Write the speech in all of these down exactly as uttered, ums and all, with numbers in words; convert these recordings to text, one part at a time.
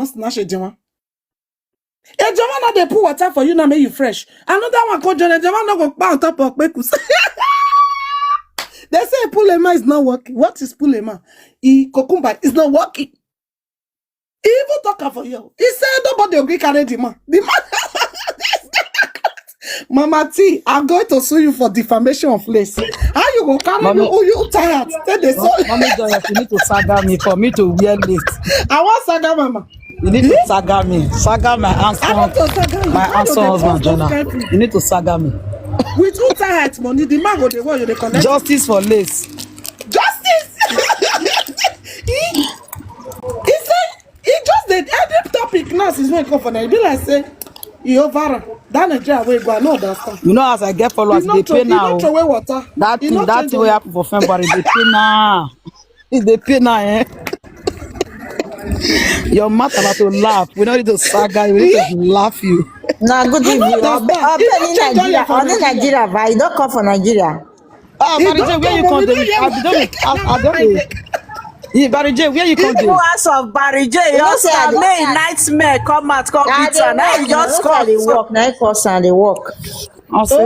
That's not Ejema. Ejema now they put water for you now, make you fresh. Another one called John Ejema no go kpa on top of Pekus. They say Pulema is not working. What is Pulema? He cucumber is not working. He even talk am for you. He said nobody agree carry the man. The man. Mama T, I'm going to sue you for defamation of lace. How you go carry Mommy, you who you tired? Tell the Mo- soul. Mommy Joyous, you need to saga me for me to wear lace. I want saga mama. You need to saga me. Saga my I want handsome, to saga you. my Why you handsome dey husband, post those Jonah. kind things? You need to saga me. With who tired money? The man go the one you dey collect. Justice for lace. Justice. he, he say he just dey every topic now since when he come for Nigeria. Be like say he over am. That Nigeria wey go, I no understand. You know, as I get He followers, no they throw, pay he no now. throw away water. That He thing, no that change thing will oil. Happen for February. They pay now. It they pay now, eh? Your mouth about to laugh. We don't need to saga. We need to laugh you. Na good I no evening. I'll be, understand. I'll He be no in change oil Nigeria. for I'll be Nigeria. Nigeria, but you don't come for Nigeria. Ah, He Barry don J, where you come, come we dey? no hear I don't. I, I don't. Hey, Barry J, where you come dey? People ask of Barry J, You know just say I uh, dey make work. nightmare come out, come I beat dey am. Now work. You You know just say I come. dey So, work. Na cause I dey work. Also,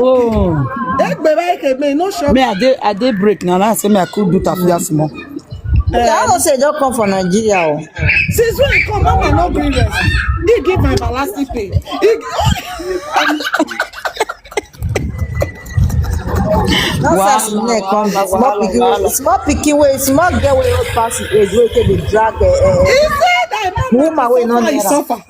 Egbe báyìí kebe no shop. Me, I dey, I dey break now. Now I say me I could do tafia small. I don't say don't come for Nigeria. Oh. Since when he come, mama no gree rest. He give my everlasting pay. He, No sense in there come. Small pikin, small pikin wey, small girl wey old pass him age wey take dey drag. Uh, he said that Woman wey no suffer, he naira. Suffer.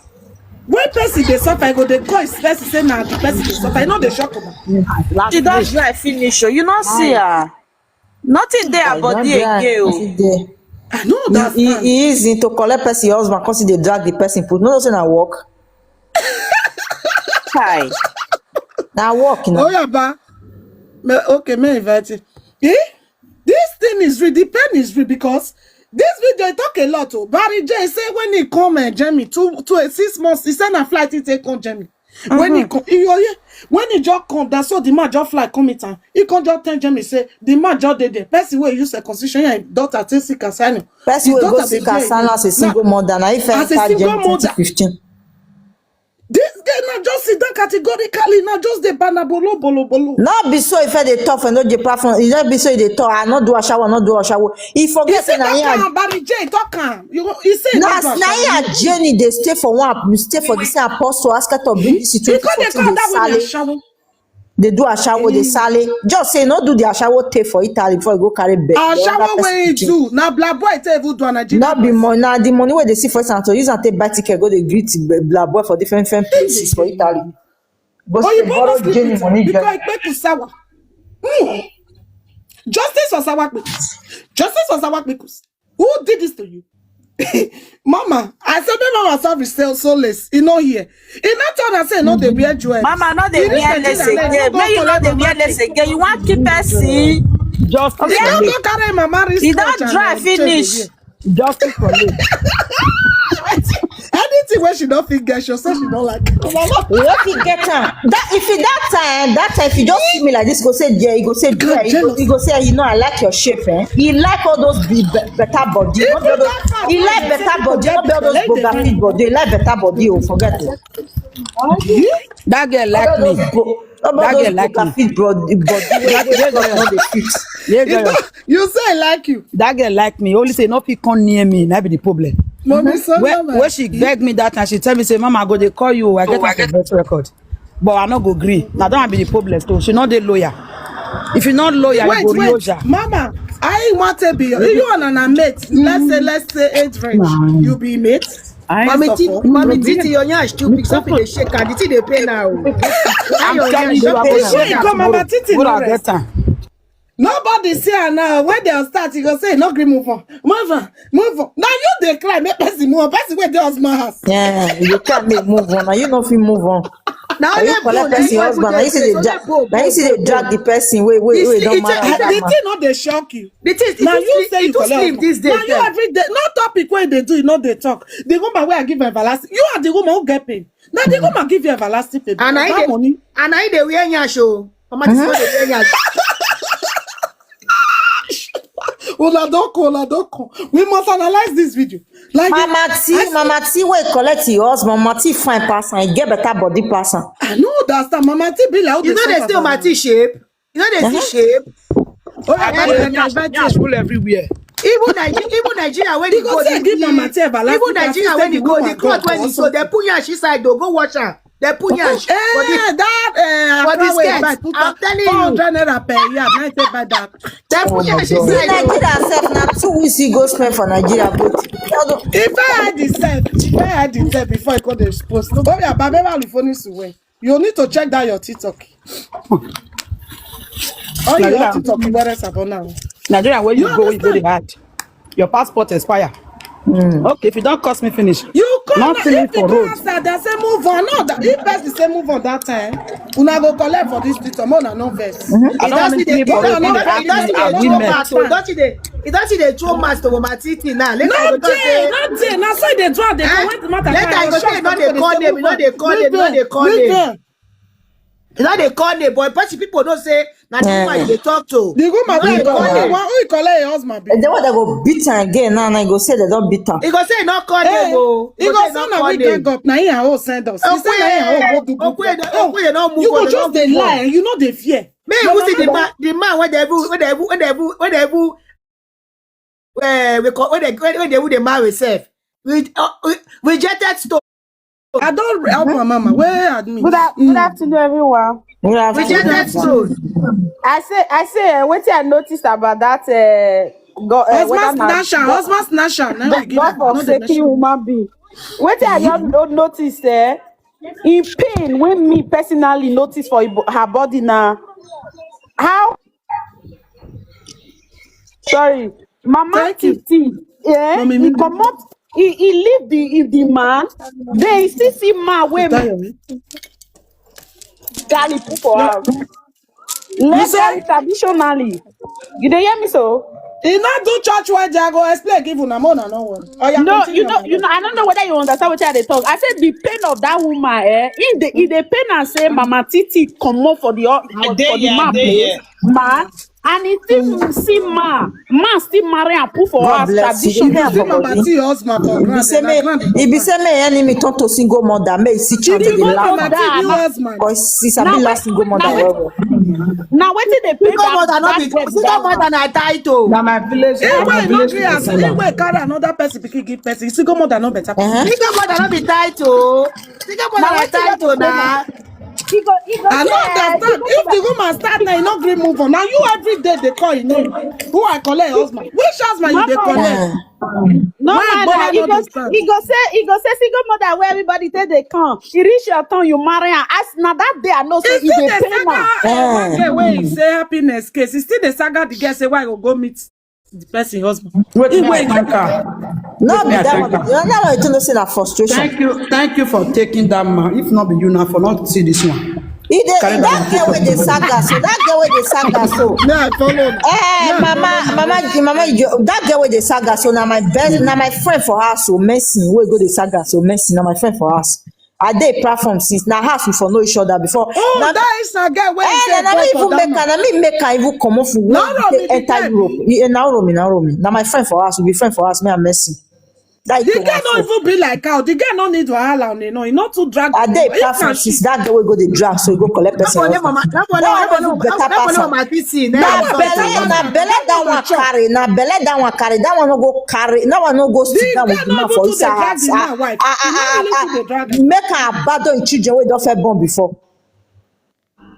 When person dey suffer, I go dey call his person say na the person dey suffer. You know dey shock am. She don dry finish. Oh, you no see her. Nothing dey her body again. Oh. She dey. I no He, he, understand. He is into collect person your husband, cause he dey drag the person put. No, no say na work. Hi. Na work, you know. Oh yeah, ba. Me, okay, me invite you. Eh? This thing is real. The pain is real because this video talk a lot. Oh, Barry J say when he come uh, Germany two to uh, six months, he send a flight he take come Germany. When he come, he, oh, yeah, when he just come, that's so the man just fly come meet am. He come just tell Germany say the man just dey there. Person wey use a constitution and daughter take sick asylum. Person His wey go daughter sick dey there. asylum as a single Now, mother, na if as a enter single Germany mother, twenty fifteen. This girl now just sit down categorically now just dey banna bolo bolo bolo. No be so if I dey talk for no dey platform. E no be so e dey talk. I no do ashawo, I no do ashawo. He He forget say say na talk him. Am, Barry J talk am. You go, he say Na no do na ashawo. Him and Jenny dey stay for one, stay for the same apostle. Ask her to bring He this he situation come for dey thing call dey that woman sale. Ashawo. Dey do ashawo, dey sale. Just say no do the ashawo take for Italy before you go carry bed. Ashawo wey he do na black boy take even do a Nigeria. No be money. Na the money wey dey see for Santo use am take buy ticket go dey greet black boy for different different places for Italy. Go say Oyibo borrow no sleep Jenny with money because join. Ekpeku sawa. Hmm. Justice for sawa kpekus. Justice for sawa kpekus. Who did this to you? Mama, I said the mama serve is still soulless. He no here. He not told us say no dey wear jewelry. Mama, no dey He reach wear lace Nigeria, again. go Make you no collect dey mama wear lace thing. Again. You wan keep person. Justice He for no me. Go carry mama wrist He don watch and, dry um, chain finish. Again. Justice for me. Anything wey she don fit get, she say she don like. Mama, You no fit get am. That if you that time, that time if you just see me like this, go say yeah, you go say God, yeah, you go, jealous. You go say you know I like your shape, eh? He like all those be, be, better body. Not all those, he like better body. Not all those boga fit body. He like better body. Oh, forget it. That girl like All those me. bo- all That those girl like boga me. fit body, body wey wey no dey fit. Yeah, You girl. know, you say I like you. That girl like me. Only say no fit come near me. That be the problem. Mommy, so When, normal. When she beg me that time, she tell me say, "Mama, I go dey call you. I get am for best record, but I no go gree. Na that one be the problem too. She no dey loyal. If you not loyal, you Wait, go wait, loyal." Mama, I want to be your. You and an mate. Let's say, let's say age range. You be mate. Mami Titi, Mami Titi, your nyash too big. Something dey shake her. The thing dey pain her. Oh. I'm telling you, I'm She come, Mama Titi, no rest. Get am. Nobody see her now. When they start, you go say, "No gree move on, move on, move on." Now you dey cry, make person move on. Person wey dey husband house. Yeah, you dey cry, make move on. Now you no fit move on. Now you collect person husband. Now you see the drag. Now you see the drag the person. Wait, wait, wait. Don't mind. The thing no dey shock you. The thing, Now you say you collect this day. Now you every day. No topic wey dey do, you no dey talk. The woman wey I give everlasting. You are the woman who get pain. Now the woman give you everlasting pain. And I dey money. And I dey wear nyash o. Mama Titi no dey wear nyash. Oladoko, Oladoko. We must analyze this video. Like, Mama T, Mama T, wey collect your husband, Mama T fine pass am, e get better body pass am. I no understand. Mama T be like, You know they still Mama T shape. You know they see shape. Oh, yeah, yeah, yeah, yeah, yeah, rule everywhere. Even Nigeria, even Nigeria when they go, give Mama T everlasting. Even Nigeria when they go, the court when they so they put yash inside though, go watch her. They put yash. Eh, that uh, for this skirt. I'm telling you. Four hundred naira per yard. Nice buy that. They put yash See inside though. Nigeria sef na two weeks he go spend for Nigeria go. If I had the self, if I had the self before I call the post. Oh yeah, but remember the phone is away. You need to check that your TikTok. Oh, you Nigeria. Have TikTok. Where else about now? Nigeria, where you You go, you go the understand? Hard. Your passport expire. Okay, if you don't cost me finish, You come not now, filling if the for road. Pastor, they say move on. No, that if person say move on that time, una go collect for this TikTok. Una no vex. I don't want to He leave for doesn't road. know Don't that. He ask me doesn't know agreement. that. Don't you dey? He doesn't dey throw mask to Mama T T now. Later he No go talk day, say. No day. Now so they draw. They Eh? go when the matter Later he go say no dey call name. No dey call name. No dey call name. No dey call name. But person people don't say na the woman you dey talk to. The woman No wey dey call call name. name. Who he call her husband be? The one that go beat am again now, now he go say they don't beat am. He go say no call name. Hey, Oh. He go say na we gang up. Na him and who send us. He say na him and who go do good. Okwe no move. You go just dey lie. You know they fear. Me, you see the man, the man when they even, when they even, when they even, when they even, uh, we call, when they, when, when they, when they marry self, we, uh, we rejected stone. I don't help my mama. Where admit? Good, a- good afternoon, everyone. We have Rejected stone. I say, I say, uh, wetin I noticed about that. Uh, go, uh, Husband snatcher, husband snatcher. Now we give God am. No dey forsaken mention. Human being. Wetin I just no- notice, eh? In pain, when me personally notice for her bo- her body now, how? Sorry, Mama Thank you. T T. Yeah, Mommy, he me- comot. He he leave the the man. Then he still see man wey Tayo, me. Gary put for house. Legally, traditionally, you dey hear me so? He not do church wedding. I go explain. Give una more na no one. Oh yeah, No, continue, you know, my you know. I don't know whether you understand what I dey talk. I said the pain of that woman, eh? In the in the pain and say, Mama T T comot for the for, for the man place, man, and he still see man, man still marry and put for God house bless you. Tradition. Shame You see for Mama body. T husband for If be ground. say Na me, ground. if be say me enemy turn to single mother, may see chance to Single dey laugh. mama T new husband. Because since I Now be wait- last single mother now wait- well well. Now wetin dey pay Single mother not be single mother na title. Now my village, If my we no village gree is as a seller. If we carry another person pikin give person, single mother no better person. Uh-huh. Single mother not be title. Single mother na title na. He go, he go I no say, understand. If the woman start now, you no gree move on. Now you every day they call your name. Who I call her husband? Which husband you dey Mama. call? Eh, No Why man, bother he no go, dey stand? He go say, he go say, single mother where everybody take they come. He reach your turn, you marry her. As now that day I know say Is he this dey the pay saga? now. Eh. That girl wey he say happiness case. He still the saga the girl say why I go go meet the person husband. Wait, He me I wait. Thank her. No Wait, be me I that Thank one. her. You know what you know say na frustration. Thank you, thank you for taking that man. If not be you now, for not see this one. He dey, Carry that that girl one. Wey dey saga so, that girl wey dey saga so. Now I follow. Eh, mama, mama, mama, you, that girl wey dey saga so na my best, na my friend for house. So Mercy, wey go dey saga so Mercy, na my friend for house. I dey platform since na house we for know each other before. Oh, Na- that is a girl wey Eh, say na, na me go for even that make man. her, na me make her even comot for where Na he Romi take be enter that Europe. be. Eh, na Romi, na Romi. Na my friend for house, we be friend for house, me and Mercy. That The is girl my no friend. Even be like how the girl no need wahala on no. He not too drag. I dey If na platform she since that girl wey go dey drag, so he go collect That person one, husband. mama, that one, That one that no one, better that one, pass am. mama T T. Na Now, belle, na belle that one carry, na belle that one carry. That one no go carry, that one no go sit The down with girl the man no for even too dey inside drag house. the Ah, man wife. ah, He no ah, really ah, too dey ah, drag am. Make her abandon children wey don first born before.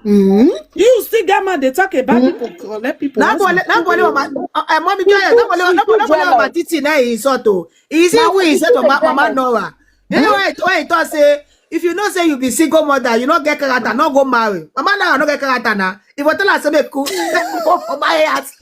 Mm-hmm. You still get man they talk about people, collect people. That one, Husband. That one, mama, uh, uh, mommy, Joy, that one, that one, that one, mama T T. Now he insult to. Is it we insult to ma- mama Nora? You know why? Why he talk say if you know say you be single mother, you no get character, no go marry. Mama Nora no get character now. If I tell her say make cool, go for my ass.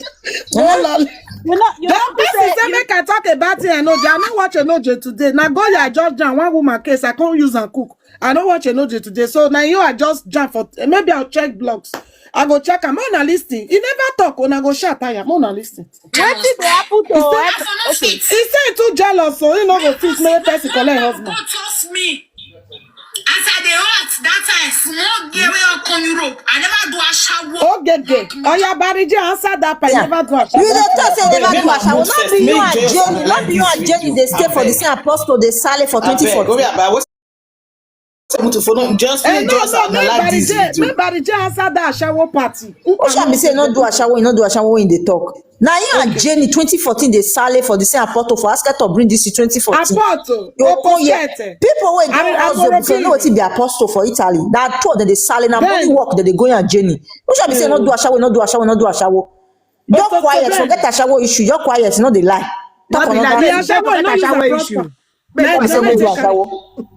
Oh, lol. You know, you That know, person say make I talk about it. I know I no watch Enoje today. Now go I just jam one woman case. I can't use and cook. I no watch Enoje today. So now you are just jam for maybe I'll check blogs. I go check am. Una listen. He never talk. Una go shut tire. Una listen. Wetin dey happen to He say he too jealous, so he no go fit make person collect husband. Trust me. As I dey hot that time, small girl wey wan come Europe, I never do ashawo. Ogege, oya Barije, answer that part. You never do ashawo. You dey talk say you never do ashawo. No be you and Jenny, no be you and Jenny dey stay for the same apostle dey sale for twenty fourteen. Abeg, oya, but what's seven to four? No, just Eh, no, just no, make analyze this Barije, video. Make Barije answer that ashawo party. Who shall be say no do ashawo, you no do ashawo in the talk. Now you and Jenny twenty fourteen dey sale for the same apostle for ask her to bring this to twenty fourteen. Apostle, You come here. Apostle. People wey I mean, don house Apostle them before, you know wetin be apostle for Italy. Na two of them dey sale, na money Then- work dem dey go and Jenny. Who shall be say no do ashawo, no do ashawo, no do ashawo. Just Apostle quiet, Ben. Forget ashawo issue. Just quiet, no dey lie. Talk No be another lie. thing. Yeah, ashawo, no use Ashawo am issue. prosper. Make Na I say no Jenny do take am. ashawo.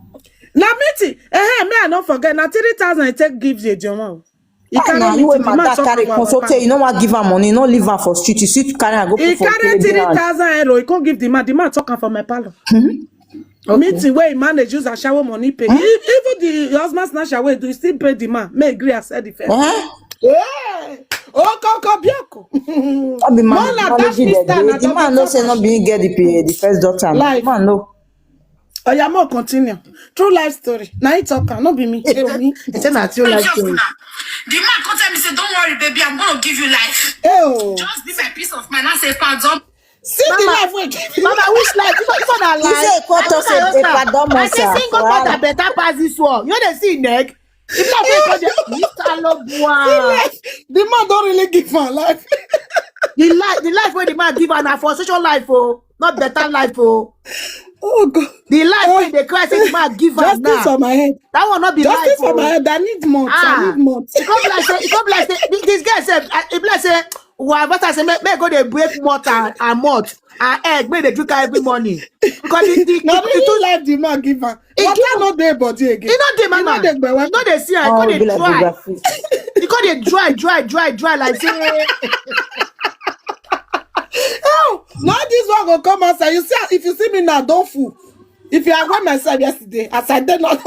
Na meeting. Eh, eh, me I no forget. Na three thousand I take give the Joma. He Ah, carry na me you to wey the my man dad talk carry about come my so tey you no wan give am money, no leave am for street. You see carry am go He put for carry Kelebe three ground. Thousand euro. He come give the man. The man talk am for my parlor. Meeting where he manage use ashawo money pay. Even the husband snatch away, do you still pay the man? May agree, I said the first. Eh? Yeah. Oh, koko bioko. No be man More like acknowledge that the Mister day. Na The man no say no be him get the pay, the first daughter. Life. The man no. Oya, more continue. True life story. Now he talk am, no be me. Tell me. He say na true life story. The man come tell me say, "Don't worry, baby, I'm gonna give you life. Oh. Just be my peace of mind." I say, "Pardon." See the life we give you. Mama, which life? If I, if I na He lie, say he come talk say I papa don I say must single am. mother better pass this one. You know they see neck. If not, they call them Mister Lobua. The man don't really give her life. The life, the life where the man give her na for social life, oh, not better life, oh. Oh God. The life where they cry say the man give her Justice now. For my head. That one not be life, Justice for oh. my head. I need months. Ah. I need months. It come like say, it come like say, this girl say, it be like say, why? But I say, make, make go dey break malt and, and malt and egg, make they drink am every morning. Because the, the, Now the, really the, life the man give her. It Water give- no dey body again. e no dey, mama. Dey gbewe. No dey see, I Oh, go be dey like dry. Buga fish. E go dey dry, dry, dry, dry like say. Oh, now this one go come outside. You see, if you see me now, don't fool. If you are myself yesterday, as I did not.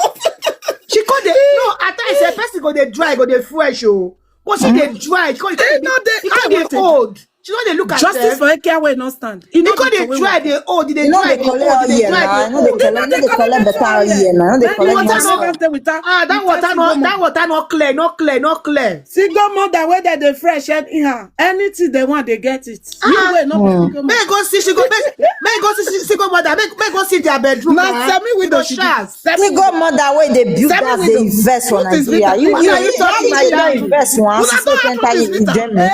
She go dey, no, at times a person go dey dry, go dey fresh, oh. But she dey dry, she go dey, Eh, no, dey, she go I dey want to- old. She no dey look at Justice herself. For Ekia wey no stand. E go dey dry, dey old, e dey You know dry, they dey old, collect e dey here dry, now. I dey know they old. collect. No, they collect better oil here now. No, they Then collect water this no- one. Go with her. Ah, that You water can't no, go that mad. Water no clear, no clear, no clear. Single mother where they, they fresh anyhow. Anything they want, they get it. You Ah. wey no be single mother. May go see, she go, may, may go see, see, single mother, may, may go see their bedroom. Na Eh? semi With window the she sharks. Single mother wey dey build Semi house dey window. invest for What is Nigeria. it? You What you are you you talking you like don that? invest one Una since don wey enter approve in this matter. Germany.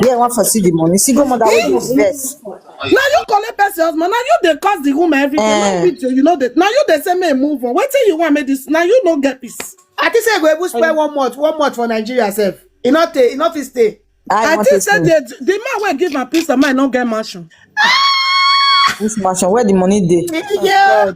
Yeah, one for see the money. Single mother wey dey invest. Now you collect person husband. Now you dey cause the woman everything. Eh. Now video, you know that. Now you dey say me move on. Wetin you want me this? Now you no get peace. I think say go even spend one month, one month for Nigeria sef. E no take, e no fit stay. I I want think to say say. the, the man wey give am peace of mind no get mansion. This mansion where the money dey. Yeah.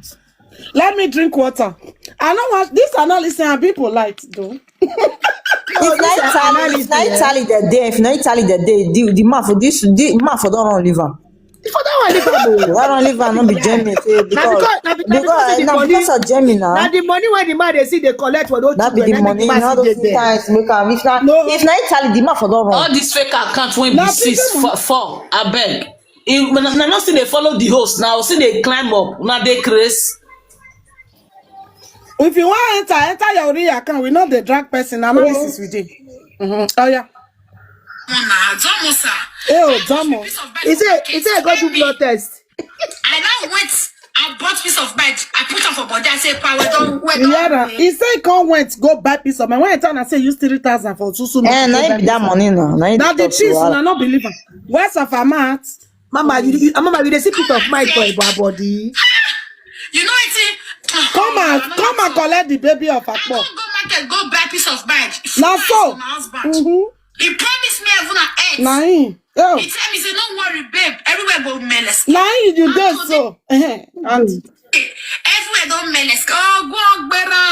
Let me drink water. I no want this analysis and people light though. If na Italy, if na Italy that day, if na Italy that day, the, the man for this, the man for don run leave am. For that one, leave am o. Why run leave am? No be Germany say Na because because, na because, na because, because the na money, because of Germany na now. The money wey the man dey see dey collect for those That be children, the na money. the man All still those dey few there. Times make am. If na No. if na Italy, the man for don run. All this fake account when Na be six people- four, four, abeg. If na, na no still dey follow the host now, still dey climb up, now dey craze. If you want enter, enter your real account. We not the drag person. Analysis we dey. Mm-hmm. Oh yeah. Una, Domo, sir. Eh, oh, Domo. Piece of bed He for say, market. he say go do blood test. I now went. I bought piece of bed. I put am for body. I say, "Power don, we You don." hear am? He say he can't went go buy peace of mind. When I tell him, I say use three thousand for susu. Eh, na him be that money now. Na him Now be the talk peace, wahala. una no believe am. Words of her mouth. Mama, you, you, Mama, you dey see peace of mind for your body. You know wetin? Come and come and collect the baby of Akpo. Go market, go buy peace of mind. Na so. My husband. Mm-hmm. He promised me heaven and earth. Na him. Oh, He tell me say, "No worry, babe. Everywhere go meles." na him you dey so. Eh, and Everywhere don meles. Oh, go gbera.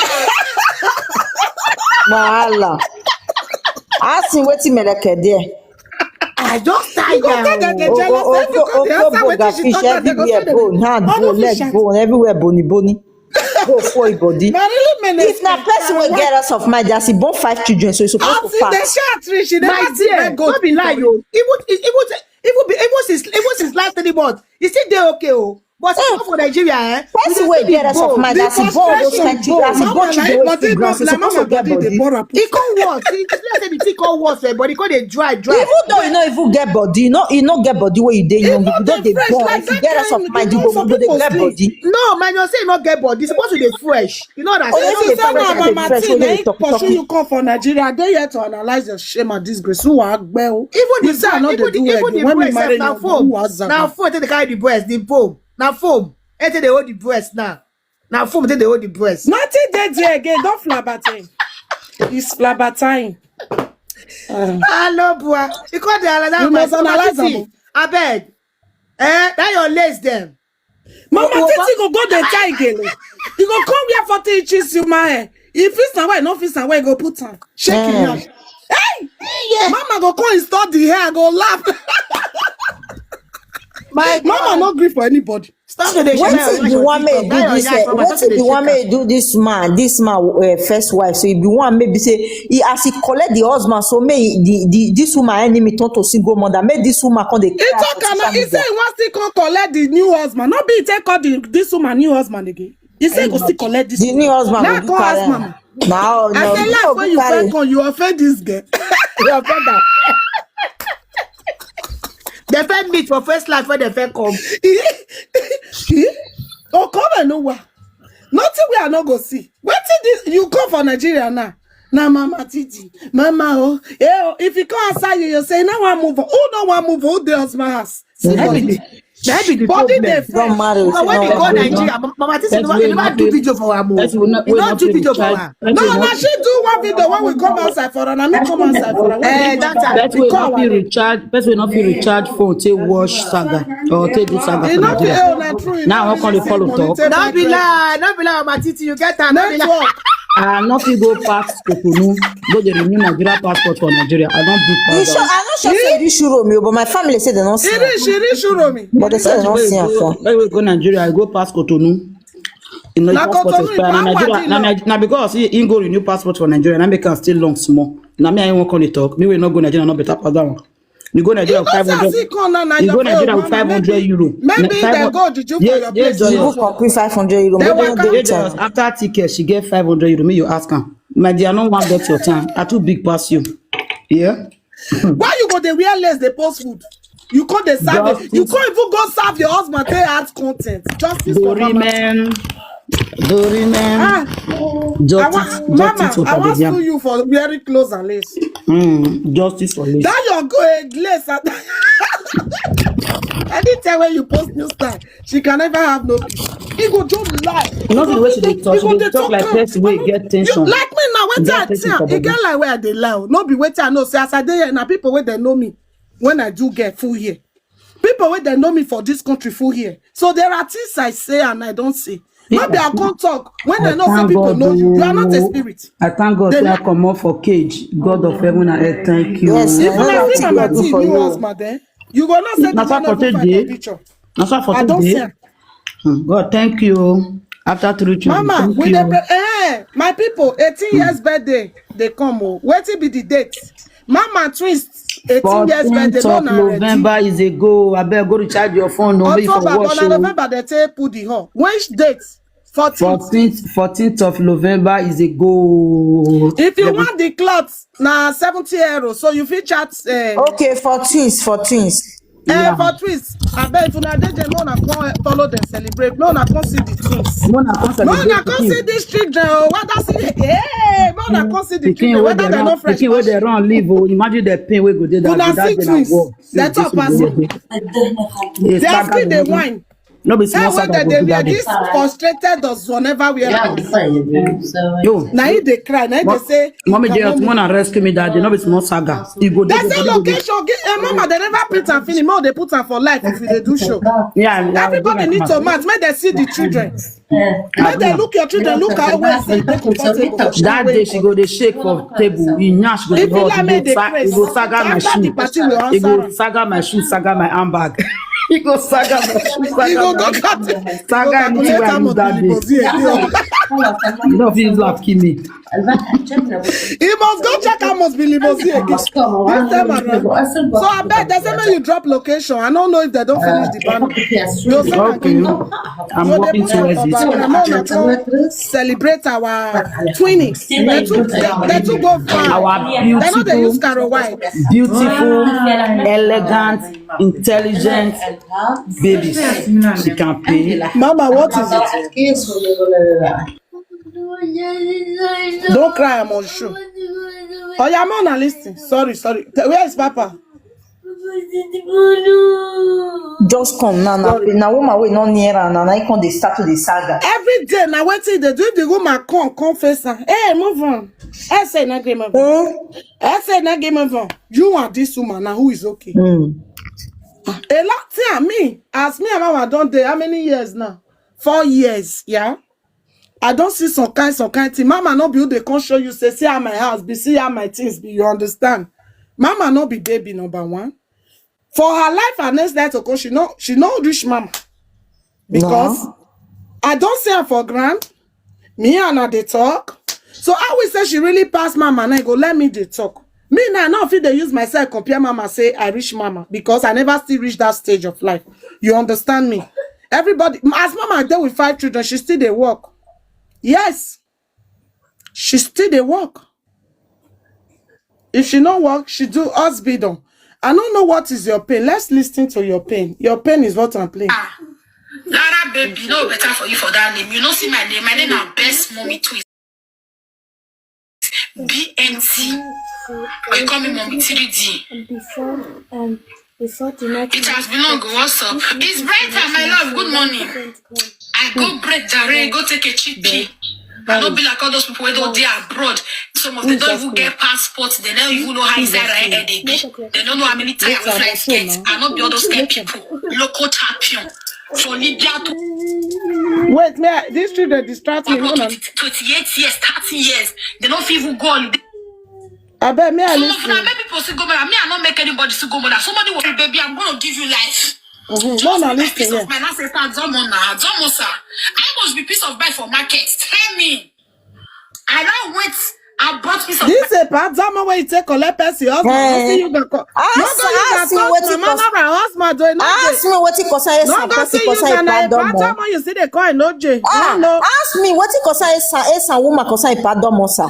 Wahala. Ask him wetin meleke there. I just tired. Go tell them they Oh, jealous. oh, Every oh, time they oh, answer oh, wetin she fish talk, they go everywhere, say they bone, hand, all bone, of leg, fish. Bone, everywhere, bony, bony. Go for body. Na really menace. If na person wey get us of mind, as he born five children, so he supposed to As in the fast. short tree, she never My see dear, where goat no be lie dey. o. Even, even, even, be- even since, even since last three months, e still dey okay o. But if you go for Nigeria, eh, you Person dey wey see the get rest of bone. mind, The as e born those frustration kind go. children, as e born Mama, children na wey but full if ground, not e na suppose mama to get body dey body. bore am. E come worse. E just say the thing come worse, eh, but e come dey dry, dry. Even though you no even get body, you no, you no get body wey you dey E young, no you dey don dey fresh born. like If you that get rest of kind. mind, You you know go, some you go dey people get sleep. Body. No, man, you say e no get body. Suppose to dey fresh. You know that. Oh, If you you dey say fresh, say you na dey mama fresh, Titi you na dey him talk, pursue talk. You come for Nigeria, I dey here to analyze your shame and disgrace. Who are gbẹ o? Even You the say I breast, no dey even the, do well even again. the When me breast marry sef, na you, foam. who has Na zaga? Foam take dey carry the breast, the foam. Na foam. E take dey hold the breast now. Na foam take dey hold the breast. Nothing dey there again. Don't flabbertine. It's flabbertine. Ah, no, boy. You call the another You must analyze am o. Abeg. Eh, that your lace dem. Mama Oh, Titi go go dey tie gele. You go come here for teaching you my hair. If it's na why, no fit na why go put am. Shake him Eh. hand. Hey! Mama go come install the hair, go laugh. My Mama no gree for anybody. Stop to dey shame Wetin your be one TikTok. Make That do your this? yash, Eh, Mama, stop to wetin dey be one shame Make do this man? This man, uh, first wife. So e be one maybe say he, as he collect the husband, so may the, the this woman enemy turn to single mother. Make this woman come dey He cry talk for social am. He media. Say he wan still come collect the new husband. No be he take all the this woman new husband again. He say he go still collect this. The new husband Now go come carry ask am. Mama. Now, I say life when you first come, you offend this girl. Your brother. They first meet for first life when they first come. Oh, come and know what. Nothing we are not go see. Wetin this? You come for Nigeria now. Na Mama Titi, Mama oh, eh oh. If he come outside you, you say no one move. Who no one move? Who dey husband house? See Na body. be the, na be the Body problem. Dey Don fresh. marry, But when no you go one Nigeria, know. Ma- Mama Titi Person never, wey you never no do fit, video for am o. person wey You no, wey not no do fit video for recharge, am. person No, wey no, na she do one video when we come outside for her. Na me come outside for her. When Eh, we that come time. person wey Call no her fit name. Recharge, person wey no fit recharge phone take watch saga or take do saga E for no fit. Nigeria. Oh, na true. Now I come dey follow talk. No be lie, no be lie, Mama Titi, you get am. No be lie. Network. I no fit go pass Cotonou, go dey renew Nigeria passport for Nigeria. I don book You pass sure? that. I no sure say e reach Uromi o, but my family say they no see E am. reach, e reach Uromi. But they say they Person no wey see am go, for. person wey go Nigeria, I go pass Cotonou. You know, Na passport Cotonou, expire. Na na Nigeria, Wadi na, na. Nige- na because he, he go renew passport for Nigeria, na make am still long small. Na me I wan come dey talk. Me wey no go Nigeria, no better pass that one. You go Nigeria You with know say as five hundred. he come now, na You your go fault, Nigeria with Mama. five hundred Maybe, euro. maybe Na- they five hundred go juju for Yeah, your yeah, place. yeah. You You go for complete five hundred euro. They Make were dem no dey Yeah, tell just you. After ticket, she get five hundred euro. Me, you ask am. My dear, I no wan get your time. I too big pass you. Yeah. Why you go dey wear less, dey post food? You come dey serve Just it. You can't even go serve your husband. Take out content. Justice for Dori Mama. man. Dori man. Ah, I Justice, want, Mama, justice for I want Babediam. Sue you for wearing clothes and lace. Mm, justice for lace. That your go eh, lace. And anytime when you post new style, she can never have no peace. He go just lie. No be wetin dey talk. He go She dey dey talk like am. Person wey get tension. Like me now, wetin Get I tension see, for e get body. Like where I dey lie. No be wetin I know. Say as I dey here, na people wey dem know me when I do get full here. People wey dem know me for this country full here. So there are things I say and I don't say. Maybe I can't talk when I know say people know you. You are not a spirit. I thank God They say I know- Comot for cage. God of heaven and earth, thank you. Yes, If na una wetin see God Mama do T for new you. Husband, eh, you go know say Na the so man for of the take fight dey. the picture. Na so for I don't see today. am. Hmm, God, thank you. After three children, Mama, thank we you. Dey pray. Eh, my people, eighteen years birthday, they come. Oh, wetin be the date? Mama twins, eighteen years birthday. Fourteenth No, of na ready. November is a go. Abeg, go recharge your phone. No be for October, watch but na o. November they take put the hall. Which date? Fourteenth. Fourteenth, fourteenth of November is a go. If you want the cloth, na seventy euro. So you fit chat. Uh, Okay, fourteenth, fourteenth. Eh, Yeah. For twins, I bet if una dey there, no, una come follow them celebrate. No, una come see the twins. Una come No, una celebrate come see pikin. These children. Oh, whether see, hey, no, una come see the Pikin children. wey Whether dey they no run, fresh. Pikin wey dey run leave o. Imagine the pain wey go dey that Una day. That see day na twins. War. They talk pass you. Yes, Their skin dey whine. No be Hey, small when saga they go dey do wear that day. This frustrated does whenever wear. Yo, Now he dey cry. Now he dey say, Mommy, "You they cannot want move." To rescue me that day. No be small saga. You go They do say the location. Give, eh, Mama, they never print and finish. Mama, they put am for life if you dey do show. Yeah, yeah. Everybody need to match. Make they see the children. Make they look your children. Look how well say they comfortable. That day she go dey shake for table. He nyash go dey hot. He go sa- he go saga my shoe. He go saga my shoe, saga my handbag. He go saga my shoe, saga my handbag. Saga anything wey I use that day. You know, if you laugh, kill me. He must go check how much be limousine again. This time around. So I bet they say make you drop location. I don't know if they don't finish the band. You say Okay. I'm working towards it. Celebrate our twinning. They too, they, they too go far. Our They know they use beautiful, Caro White. beautiful, elegant, intelligent babies. She can pay. Mama, what is it? Don't cry, I'm on show. Oh yeah, I'm on a listen. Sorry, sorry. Where is Papa? Just come now. Now, now woman wey no near am, and I come dey start to the saga. Every day now, waiting they do the woman come, come face her. Hey, move on. I say not game of. I say not game of. You and this woman now, who is okay? Mm. A lot thing me. As me and Mama don't dey how many years now? Four years, yeah. I don't see some kind, some kind thing. Mama no be who they come show you, say, see how my house be, see how my things be. You understand? Mama no be baby number one. For her life and next life to come, she no, she no reach mama. Because I don't see her for grand. Me and her they talk. So I will say she really pass mama and I go let me they talk. Me now, now if they use myself, compare mama, say I reach mama because I never still reach that stage of life. You understand me? Everybody, as mama there with five children, she still they work. Yes, she still they work. If she no work, she do us bidon. I don't know what is your pain. Let's listen to your pain. Your pain is what I'm playing. Lara baby, no better for you for that name. You know, see my name. My name na Best Mommy Twist. B M T. They call me Mommy three D. Before and before tonight. It has been long. What's up? It's brighter, my love. Good morning. I go break jare, go take a cheap pee. I no be like all those people wey don dey abroad. Some of them don't even get passports. They don't even know how inside their head they be. They don't know how many time we flights get. I no be all those kind people. Local champion for Libya to Wait, me, I- these children distract me. abroad Hold on. twenty, twenty-eight years, thirty years. They don't even go holiday. I bet me, I Some of them listen. make people still go, but me, I not make anybody still go, but somebody will be, baby, I'm gonna give you life. Mhm. No, no, listen, Peace yeah. Of mind. I say, "Pa, Zomo na, Zomo sir. I must be peace of mind for market. Tell me. I don't wait. I bought peace of This a part time where you take collect person husband. Eh. No see you go co- Ask- no go use ask that me talk wetin mama cause- na her husband doing no Ask dey. me wetin concern No Esan, go person see you concern na na Ipadomo. Part time you see the coin no J. Ah, No no. Ask me wetin concern Esan, Esan woman concern Ipadomo, sir.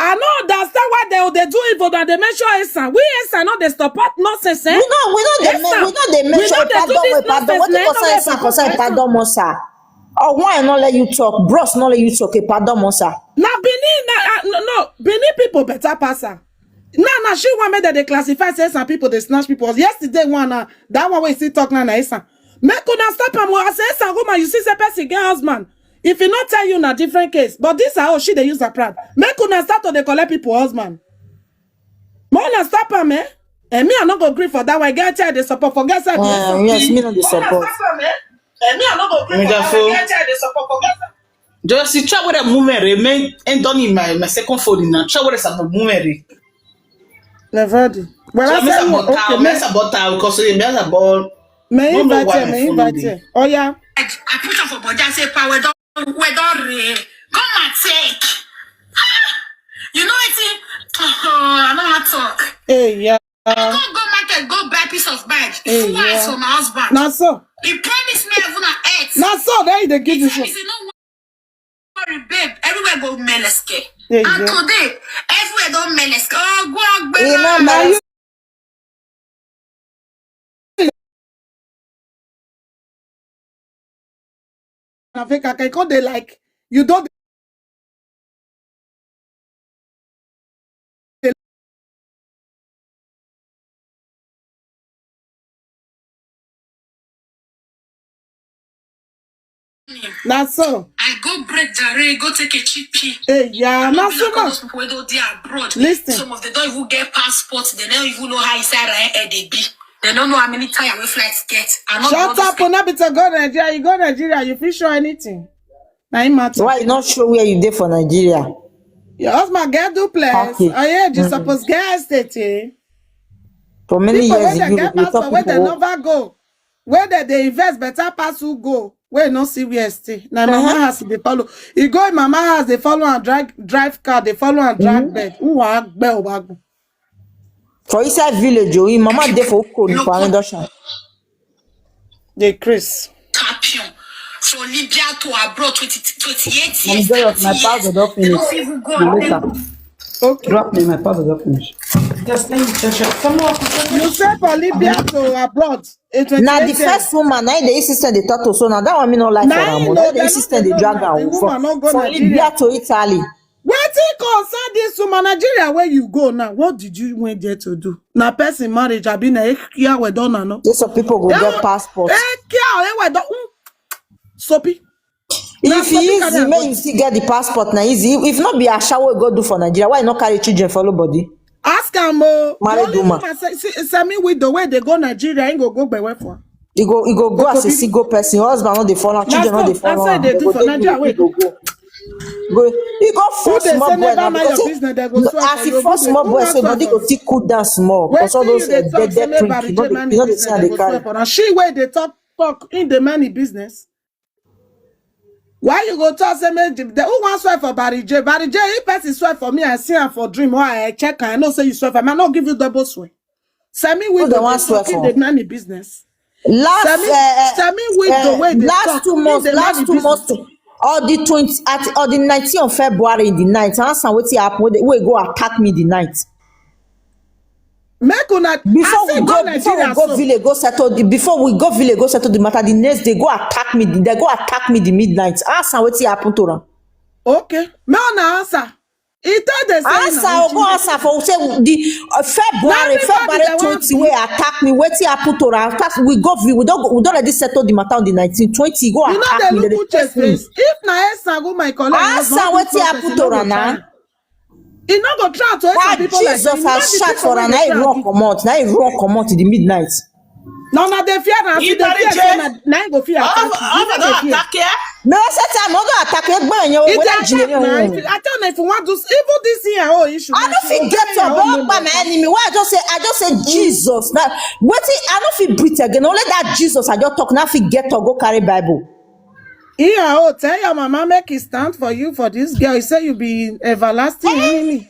I no understand why they they do evil that they mention Esan. We Esan no they support nonsense. Eh? We no, we no dey Esan, make, we no dey we mention no dey do Ipadomo, this Ipadomo. nonsense, Wetin eh? concern No, Esan no, concern no. Ipadomo, sir. Oh, why I no let you talk? Bros no let you talk, Ipadomo, sir. Na Benin, na, uh, no, no, Benin people better pass am. Now, now she want me that they classify say some people they snatch people. Yesterday one, uh, that one we still talk now, na Esan. Make una stop am. I say Esan woman, you see say person get husband. If he not tell you na different case, but this are how she they use her proud. Make una start to they collect people husband. Make una stop am, eh? And me, I not go agree for that one. Get child they support for get side. Uh, yes, me no dey support. Stop am, eh? And me, I not go agree for that Wonderful. One. Get child they support for get side. Just the trouble that movement remain and done in my, my second phone in now. Trouble is about movement. Re. Never do. Well, So I me say about okay, town, me, me about town because me about me no know invite why you, my me phone invite dey. You. Oh yeah. I, I put up for body. I say, "Pa, we don't, we don't re. Come and take." Ah, you know it. Oh, I don't want talk. Hey yeah. Go go market, go buy peace of mind. Hey, Full eyes yeah. For my husband. Now so, He promised me heaven and earth. now so then they give He you tell me show. say, "No worry, babe. Everywhere go meleske." Hey, And yeah. Today, everywhere don't meleske. Oh, go on, He no go. meleske. Africa can come they like you don't. Now so, I go break jare, go take a cheap pee. Hey yeah, I now don't be so like all now. Those people wey don dey abroad. Listen. Some of them don't even get passports. They don't even know how inside their head they be. They don't know how many time we flights get. I not Shut up, una be to go Nigeria. You go Nigeria, you feel sure anything. Now it matter. Why you not show where you dey for Nigeria? Your husband get duplex. Okay. Oh yeah, you suppose get estate. Eh? For many People years, where they you, get you passport, talk where they people. Never go, where they, they invest better pass who go. Wey no see where e stay. Na mama house e dey follow. E go im mama house, dey follow am drive, drive car, dey follow am drag bed. Who wan gbẹ o wa gbọ? For inside village o, im mama dey for Ukoni for Anadoshan. Dey craze. Champion. From Libya to abroad, twenty, twenty-eight I'm years, there, my thirty years. pastor don They finish. don't even go Na out later. there. Okay. Drop me, my pastor don finish. Just let me check, check. Someone You say for Libya to abroad. A Na the twenty-eight years. First woman na im dey insist dem dey talk to, so na that one me no like for Na am im o. no, Na im dey dem insist no dem dey dey drag know. am The for woman no go from Nigeria. Libya to Italy. Wetin concern this woman? Nigeria where you go now? What did you went there to do? Na person marriage, abi na ekia we don na no. Say some people go get passport. Ekia we don. Mm. Sopi. Na If Sopi e carry easy, am make go. You still get the passport na easy. If not be ashawo e go do for Nigeria, why you no carry children follow body? Ask am o. Married The only woman. Woman say, see, semi widow wey dey go Nigeria, he go go gbewe for. E go e go go as a single person. Your husband no dey follow am, children no dey follow am. Dem go dey with you, e go go. Go e go force small boy na because as e force small boy so body go fit cool down small because all those uh, dead dead drink you no dey you no dey see am dey carry. She wey dey talk talk in the money business. Why you go talk say make the, the who wan swear for Barry J? Barry J, if person swear for me, I see am for dream or I check am, I know say you swear for me. I no give you double swear. Semi with Who dem wan swear for? The money business. Last Semi, uh, Semi with the uh, way they last talk, two in months, the last money two business. Months, or the twenty at or the nineteen of February in the night, answer wetin happen wey dey- wey go attack me the night. Make una Before I say we go go, before we Nigeria go so. Village go settle the before we go Village go settle the matter, the next day go attack me. They go attack me the midnight. Answer wetin happen to am. Okay, make una answer. He tell them say Answer o go answer for say the uh, February Everybody February dey wan twenty wey attack me. Wetin happen to am? After we go Vi- we don go- we don already settle the matter on the nineteen twenty. Go You know attack they me. They look dey who test chase me. This. If na Esther go my collect Answer wetin happen to am na. He no go try to That Esther people like Jesus you. You know has the shat people for wey am. dey Na he try run give- comot. Na he run comot in the midnight. Na una dey fear am. If you dey Barry fear J. say na na him go fear All attack of you. You all no of dey them fear. Attack here. Me I say time no go attack you. Egbe enye o. If Wele they attack na, if jile you, I tell you, if you want to, even this thing, oh issue. I no fit get up. Don't kpai my enemy. Why I just say I just say Jesus. Now wetin I no fit breathe again. Only that Jesus I just talk. Now fit get up. Go carry Bible. Yeah, oh, tell your mama make it stand for you for this girl. You say you be everlasting enemy.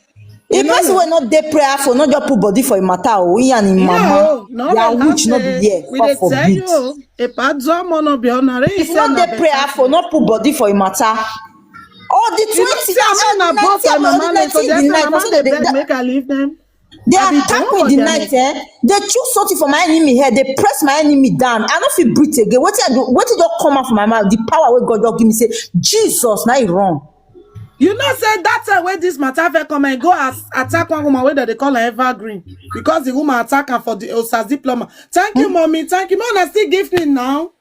If person wey no dey prayerful, no just put body for him matter o. He and him Yeah, mama, oh, no, their like witch no that, be here. we God dey tell forbid. You, oh, Epa Zomo no be honor. He If say no na dey better. Prayerful, no put body for him matter. All the You know, twenty, see, I mean, na both for my mama, so nineteen, that's the my night, mama so dey they, beg they, make I leave them. they I be attack born me for the their night, eh? They choose something for my enemy head. They press my enemy down. I no fit breathe again. Wetin I do? Wetin just come out from my mouth? The power wey God just give me say Jesus, na he run. You know, say that time when this matter fell come and go as attack one woman wey dem dey call her Evergreen because the woman attack her for the Osas diploma. Thank you, mommy. Thank you, mommy. Still give me now.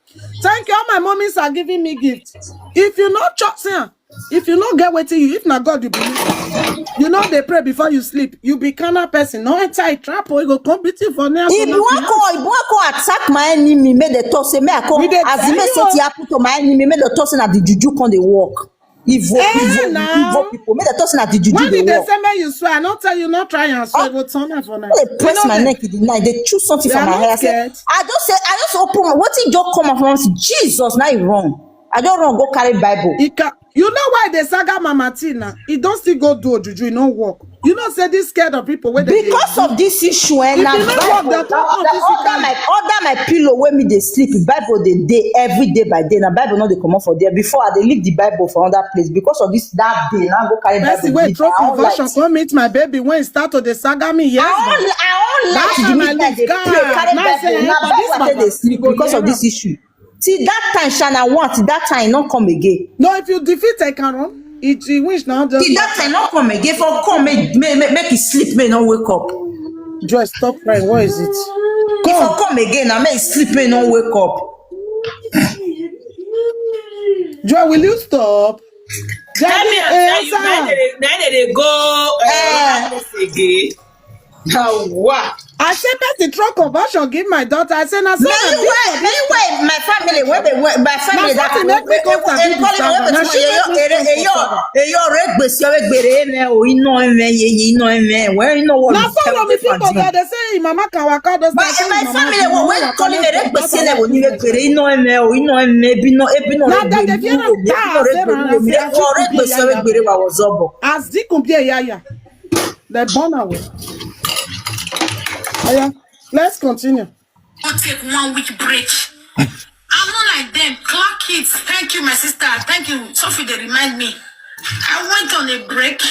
Thank you. All my mommies are giving me gifts. If you no chop, see am. If you no get wetin you, if na God you believe, you no dey pray before you sleep. You be carnal person. No enter a trap or you go come beat you for near. If you wan come, if you wan come attack my enemy, make they talk say me I come. We dey As tell e make you something o. Happen to my enemy, make they talk say na the juju come dey work. Evil, Eh, evil, now. Evil people. Make they talk say na the juju When dey they work. Say make you swear, I no tell you no try and swear. Go turn am for night. They press my neck in the night. They choose something They from are my not hair. Say, scared. I just say, I just open my wetin just come out from Jesus. Now he run. I just run go carry Bible. He ca- you know why they saga Mama T now? He don't still go do juju, he no work. You know say this scared of people wey dey Because of this issue, eh, If na you no Bible, work, they'll na come under, physically. Under my under my pillow wey me dey sleep, Bible dey dey every day by day. Na Bible no dey comot for there. Before I dey leave the Bible for another place because of this that day. Now go carry Bible. Person wey throw conversion come meet my baby when he start to dey saga me. Yes, I wan I wan light the midnight dey pray carry Bible. Na Bible I take dey sleep because of this issue. Till that time, Shana want till that time no come again. No, if you defeat, I can run. It, it wish now just. Till that time no come again. For come make make make, make he sleep, make he no wake up. Joy, stop crying. What is it? If I come again, I make he sleep, make he no wake up. Joy, will you stop? Tell me, I tell you, na they dey- na they dey go uh, again. Now what? I say person throw conversion give my daughter. I say na so Meanwhile, meanwhile, my family, when they went, my family that Nothing make me come sabi this saga. Na she make me come for saga. Eyo regbesi owe gbere eme o ino eme ye ye ino eme we ino wo. Na so no be people that they say mama can waka those My my family wo we call me regbesi le wo ni we gbere ino eme o ino eme bi no ebi no. Na that they fear am. Regbesi owe gbere wa wo zobo. As dikun bi eya ya. They born away. Oya, let's continue. Go take one week break. I'm not like them. Clock it. Thank you, my sister. Thank you. Sophie, they remind me. I went on a break.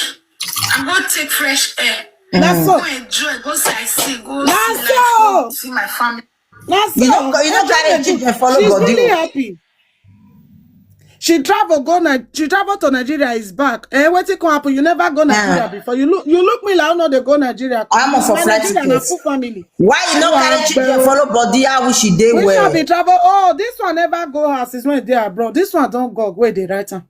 I go take fresh air. Na so. Go enjoy. Go sightsee. Go Na see so. Life. Go see my family. Na so. You know, you know, carry children follow She's body. Really happy. She travel go Ni- she travel to Nigeria is back. Eh, wetin come happen? You never go Nigeria before. You look you look me like no dey go Nigeria. I'm on for Na flight Nigeria na ticket. Full family. Why you no Wow, carry children bro. Follow body? How we she dey Which one well? Be travel? Oh, this one never go house since when they abroad. This one don't go where they write am.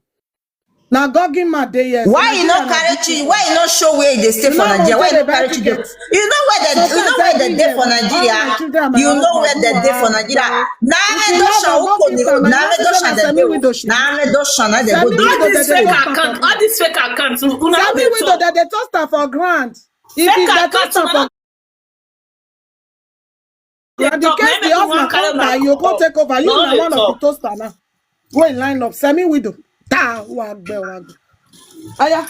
Now God give my day yes. Why you no carry children? Why you no show where they stay for Nigeria? Why you no carry children? You know where they, you know where they dey for Nigeria. You know where they dey for Nigeria. Na me do shan uko ni road. Na me do shan they dey. Na me do shan na they go Send me do. All with these the fake baby. Account, all these fake accounts. Una Send me dey with talk. The they toast am for ground. If Fake you dey account, toast am for una dey ground, in talk. case Na the make you wan husband carry come una by, you go call. Take over. You No na dey one of talk. The toaster now. Go in line up. Send me with the ta wagbe wagbe. Aya.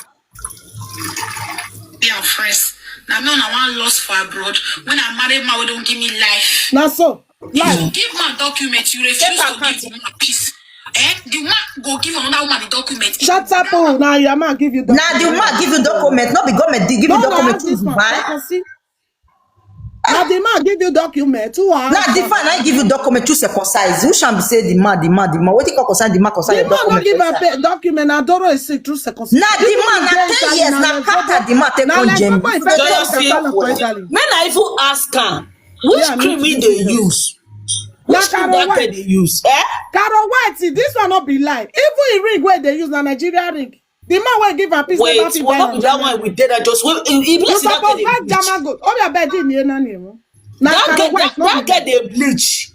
Be our friends. Now me una one lost for abroad. When I marry man, we don't give me life. Na so. If you give man document, you refuse to give the man peace. Eh? The man go give another woman the document. Shut up, oh, now your man give you Now the woman give you document, not be government give you document to buy. Now the man give you document. Who are Now the man I give you document to circumcise. Who shall be say the man, the man, the man? What you call concern the man concern The your man not document? Give her pe- document. Now Doro is sick through circumcision. Now the man, now ten years, now after the man take Now on like Gem. somebody infected Joyous with see. Catholic poisoning. Men I even ask am. Which Yeah, cream me he too. Dey use? Na Which cream Carol that White. Girl dey use? Eh? Carol White, this one not be lie. Even the ring where they use na Nigeria ring. The man will give her peace. Wait, Never fit what buy not be am. That one we did that just wait. If You you see that suppose Girl buy dey bleach. German gold. All your bed in here, na name. Na That Carol Girl, White, that, not that be Girl dey bleach.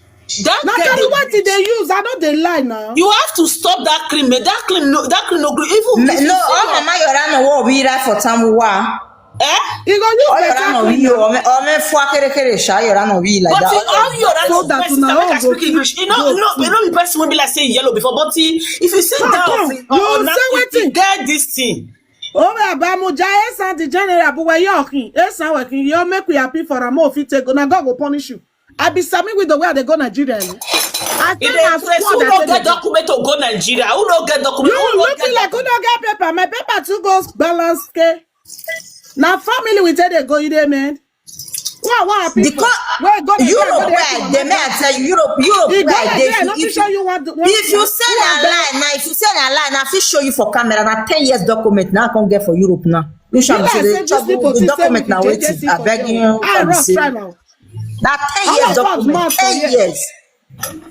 That Na Girl Carol dey White bleach. They use. I know they lie now. You have to stop that cream, man. That cream no, that cream no gree. Even if you No, see all your mama your rana what we right for time wa. Eh? You go use All your better rana cream we now. Ome ome fwa kere kere sha your rana we like But that. you, all your So right that person una that make all I go speak English. You know, go you know, see. You know, the person will be like saying yellow before, but he, if you sit Come, down, come. or, or You now, say if you wetin? Get this thing. Owe Abamuja, Esan the general, but where you king? Esan working. You make we happy for am. Oh, fit take go. Now God go punish you. I be Sami with the way they go Nigeria. Eh? I If think I they press, swear who that no they get go. Document to go Nigeria? Who no get document? You Who no look get like who don't get paper. My paper too goes balance. Okay. Now family we tell they go. You there, man. What what people? Because Where go? Europe where I dey, may I tell you, Europe, Europe You go where I dey, Nigeria. Not if sure you want. If you say na lie now, if you say na lie now, I fit show you for camera. Na ten years document now I come get for Europe now. You shall Like say say the these trouble, people the think say document we now dey waiting. J J C I for beg there. you. Ah, Come Ross, see. Try now. Na ten All years of us document. mad for Ten here. years.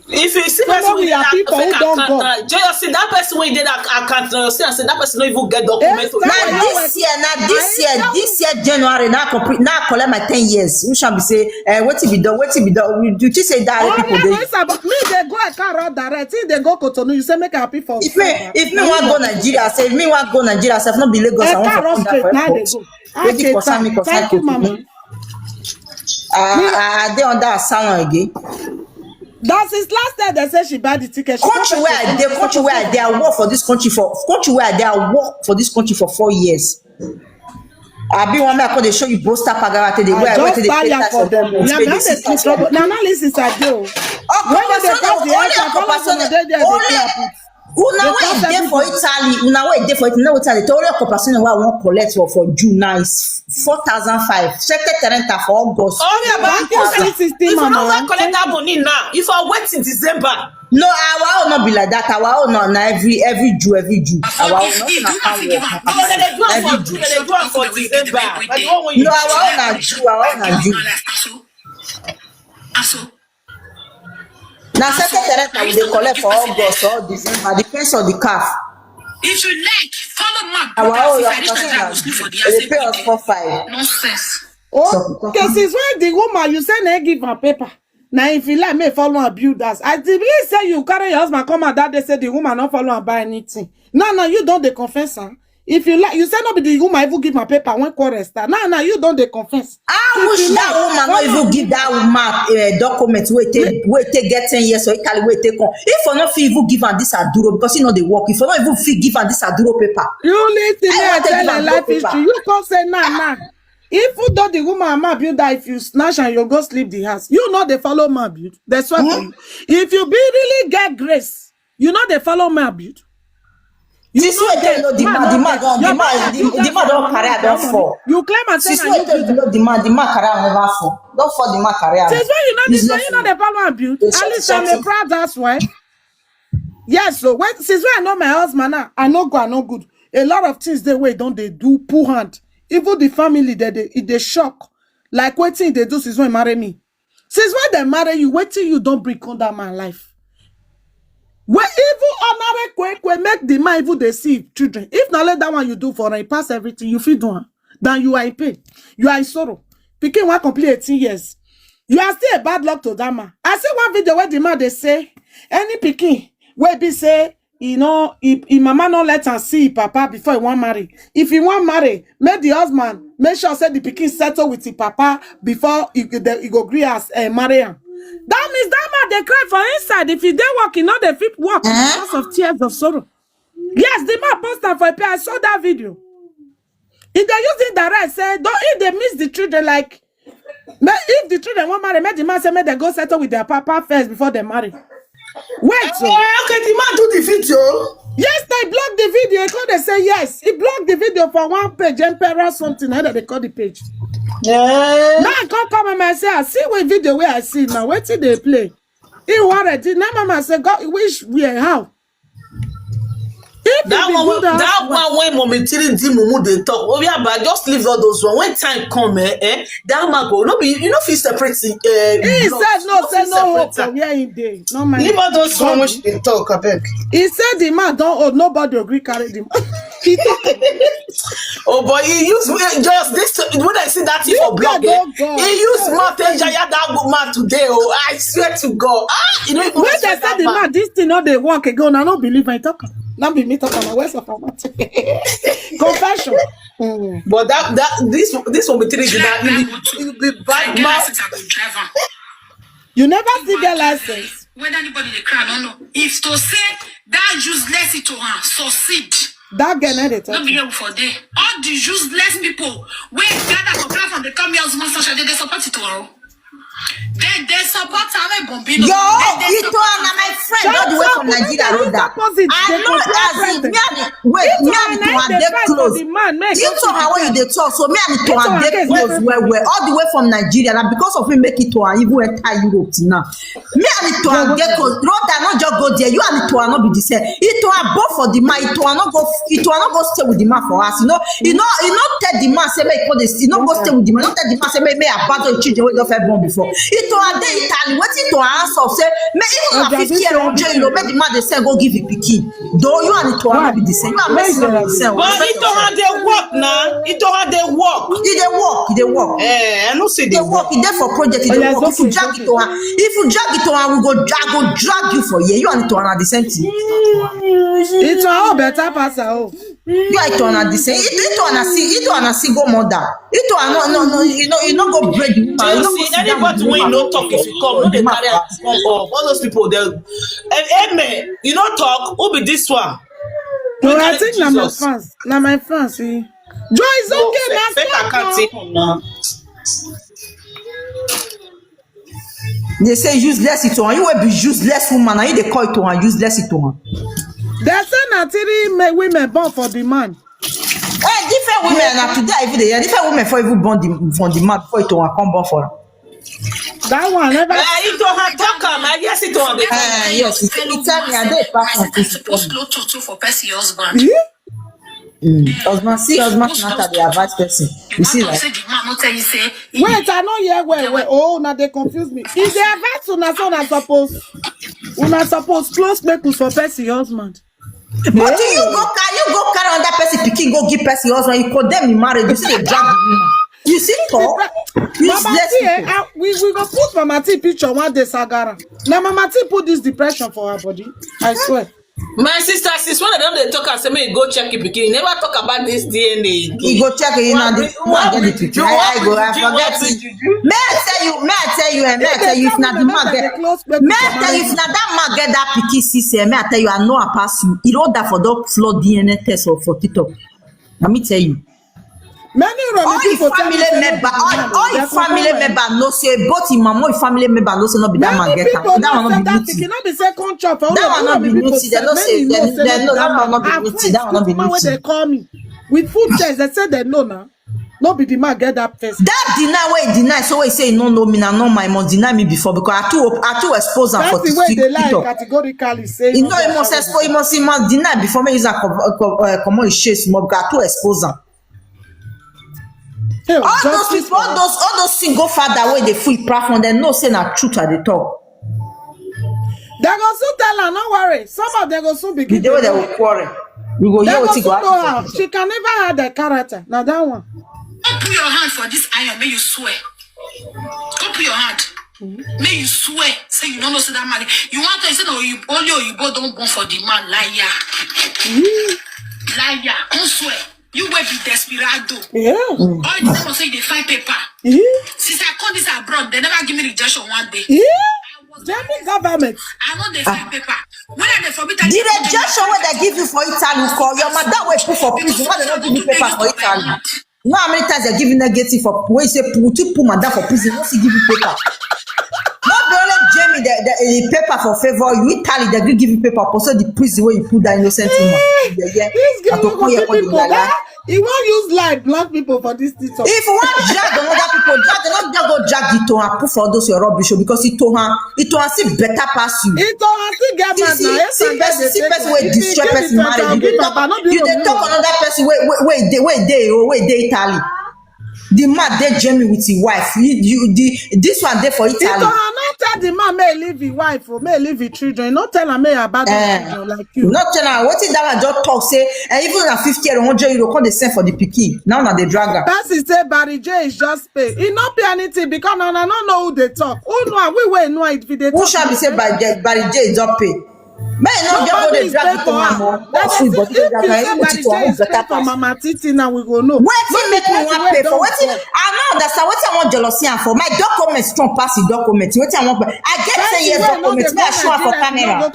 If you see Some person of we with are that people who fake don't account go. Now, J L C, that person wey dey that account now, see, I say that person no even get document. Yes, Now this year, now this year, this year January, now complete, now collect my ten years. We shall be say, eh, what be done, what be done. We do you say that people dey. Me they go I can't run direct. If they go Cotonou, you say make happy for. If me, if me want go Nigeria, say if me want go Nigeria, say if not be Lagos, I want to come down for airport. Wetin concern me concern Cotonou. I I dey under asylum again. That's his last time they say she buy the ticket. Country where I dey, country where I dey, I work for this country for country where I dey, I work for this country for four years. I be one man I come dey show you Bosta Pagara today. Where I went to the Now now listen to I do. When they dey pass the answer, follow some of them there dey clap. Una wey dey for Italy, una wey dey for Italy, na wetin I dey tell you. Only occupation wey I wan collect for for June now is four thousand five. Second renter for August. Only about Thank you, sweet sixteen If you no mama. wan collect that money now, if I wait till December. No, our own no be like that. Our own no na every every June, every June. Our own no na farm work. They dey do am for December. But the one wey No, our own na June. Our own na June. Na second renter we dey collect for August or December, depends on the calf. If you like, follow my Our brothers. own If na I reach Nigeria, I go sleep for the they pay us four five. Nonsense. Oh, okay, since when the woman you say na give am paper? Now if you like me follow and build us. I believe say you carry your husband come out that day say the woman not follow and buy anything. No, no, you don't dey confess, huh? If you like, you say no be the woman even give my paper when quarrel start. No, no, you don't dey confess. I wish that woman not even give that woman uh, document wey take wey take get ten years or Italy wey take come. If I not fit even give her this aduro because you know they work. If I not even fit give her this aduro paper. You listen, I tell a life history. You come say nah nah. Even though the woman and man build that, if you snatch and you go sleep the house, you know they follow man build. That's what mm-hmm. If you be really get grace, you know they follow man build. This way they know the man, the man don't, the man, the, the man don't carry her don't fall. You claim and say you know the man, the man carry her never fall. Don't fall the man carry her. Since when you know this, you know they follow man build. At least I'm a proud housewife. Yes, so when since when I know my husband now, I know go, I know good. A lot of things they way don't they do pull hand. Even the family that they they shock. Like what thing they do since when marry me. Since when they marry you, what thing you don't bring on that man life. When even honorary quick will make the man even they see children. If not let that one you do for him, pass everything, you feel do am. Then you are in pain. You are in sorrow. Pikin one complete eighteen years. You are still a bad luck to that man. I see one video where the man they say any pikin wey be say you know if, if mama no let am see him papa before he wan marry. If he wan marry, make the husband make sure say the pikin settle with him papa before he, he, he go gree as uh, marry am. That means that man dey cry for inside. If he dey work, he no dey fit work because of tears of sorrow. Yes, the man post am for a page. I saw that video. If they use it direct, say don't if they miss the children like But if the children wan marry, make the man say make dem go settle with their papa first before dem marry. Wait o. Eh, okay, the man do the video. Yes, they block the video. He come dey say yes. He block the video for one page, Emperor something. How do they call the page? Yeah. Now I come come and I say I see one video where I see now. Wetin dey play? He wan ready. Now mama say God which where how? If that one, that one when Mommy Tiri di mumu dey talk, oh yeah, but just leave all those one. When time come, eh, eh, that man go no be you no fit separate. Eh, he said no, say no hope for where he dey. No mind. Leave all those one when she dey talk, abeg. He said the man don old, nobody agree carry the man. He talk. Oh boy, he use eh, just this when I see that thing for blog, eh, he use mouth and jaya that good man today. Oh, I swear to God. Ah, you know, when they say the man, this thing no dey work again. I no believe I talk. Not be me talk am. Where's of our confession? Mm. But that that this this one be three that you be bad man. You never still get license. Whether anybody dey cry, I don't know. If to say that useless it to her succeed. That girl na dey talk. No be here for there. All the useless people wey gather for platform dey come here as master shade dey support it to her. They they support her wey Bombino. Yo, Ito na my friend all the way from Nigeria, Rhoda. I know as in me and wait, me and Ito are dey close. You saw how you dey talk, so me and Ito are dey close well well. All the way from Nigeria, na because of him make Ito and even enter Europe till now. Me and Itoa get close. Rhoda no just go there. You and Itoa no be the same. Itoa both for the man. Itoa no go. Itoa no go stay with the man for us. You know. You know. You know. Tell the man say make he come dey. You no go stay with the man. No tell the man say make make abandon the children wey don first born before. Itoa dey Italy. Wetin Itoa answer say make even na fifty euro hundred euro make the man dey send go give him pikin. Though you and Itoa no be the same. You and Messi no be the same. But Itoa dey work now. Itoa dey work. E dey work. E dey work. Eh, I no say dey work. E dey for project. E dey work. If you drag Itoa, if you drag Itoa, we go drag, go drag you for here. You and Itoa na the same thing. Itoa better pass her own. You and Itoa na the same. Itoa na see. Itoa na single mother. Itoa no no no. You know you no go break the woman. You no go see anybody when you no talk if you come. No dey carry am come up. All those people dey. And amen. You no talk. Who be this one? No, I think na my fans. Na my fans. Eh. Joy is okay. Na fake account. They say useless it on. You will be useless woman. And you dey call it on useless it on. They say na three women born for the man. Hey, different women na today I even dey hear different women for even born the from the man before it on come born for. That one never. Uh, it on her talk am. I guess it on the. Uh, yes, it, it tell me I dey pass on this. Suppose close to two for person husband. Yeah? Mm. Husband, see, husband matter the advice person. You see that? Wait, I know here where where. Oh, now they confuse me. Is the advice una so una suppose una suppose close make we for person husband. But you go carry you go carry another person pikin go give person husband. You condemn the marriage. You see, they drag the woman. You see, talk. Mama T, eh, ah, we, we go put Mama T picture one day, Sagara. Now Mama T put this depression for her body. I swear. My sister, since when I don dey talk and say make you go check your pikin, you never talk about this D N A again. You go check it, you know, the man get the pikin. I, I go, I forget it. May I tell you, may I tell you, eh, may I tell you, if not the man get, may I tell you, if not that man get that pikin, sis, eh, may I tell you, I know I pass you. It all that for dog floor D N A test or for TikTok. Let me tell you. Many all your family member, all, all your family member know say both your mama, your family member know say not be that man get am. That one not be beauty. That one not be beauty. They know say they know that one not be beauty. That one not be beauty. They call me with food test. They say they know now. No be the man get that person. That deny wey deny, so wey say no know me, na no my must deny me before, because I too I too expose am for TikTok. Categorically say you know, he must expose, he must, he must deny before me use am comot his shame small, because I too expose am. All those people, all those all those single father wey dey full platform, dem know say na truth I dey talk. They go soon tell her, no worry. Some of them go soon begin. The day wey they go quarrel, we go hear wetin go happen. She can never have the character. Now that one. Don't put your hand for this iron, may you swear. Don't put your hand. May you swear. Say you don't know say that man. You want to say no, you only you both don't born for the man. Liar. Liar. Don't swear. You will be desperado. Yeah. All the time I say they find paper. Yeah. Since I come this abroad, they never give me rejection one day. Yeah. German government. I know they find paper. When are they for me? The rejection what they give you for Italy, call your mother will put for prison. Why they not give you paper for Italy? You know how many times they give you negative for when you say put you put madam for prison, what's he give you paper? Not be only Jamie the, the, the paper for favor you, Italy they do give you paper for so the prison where you put that innocent woman. Yeah, yeah. This girl go see people. He won't use life block people for this thing. If you want drag another people, drag another drag go drag it to her put for those your rubbish because it to her it to her see better pass you. It to her see get mad now. See person wey destroy person marriage. You dey talk another person wey wey dey wey dey Italy. The man dey Germany with his wife. You, you the this one dey for Italy. He to her not tell the man may leave his wife or may leave his children. Not tell her may abandon uh, children like you. Not tell her what that one just talk say. And even at fifty or hundred euro, come dey send for the pikin. Now na dey drag her. Person say Barry J is just pay. He not pay anything because now I don't know who they talk. Who know we wey know if they talk. Who shall be say Barry J Barry J is just pay? May no get go dey drag it to am o. If you say Barry J is pay for Mama Titi now we go know. Wetin make me wan pay for wetin? I no understand wetin I wan jealousy am for. My document strong pass the document. Wetin I wan pay? I get ten years document. May I show am for camera.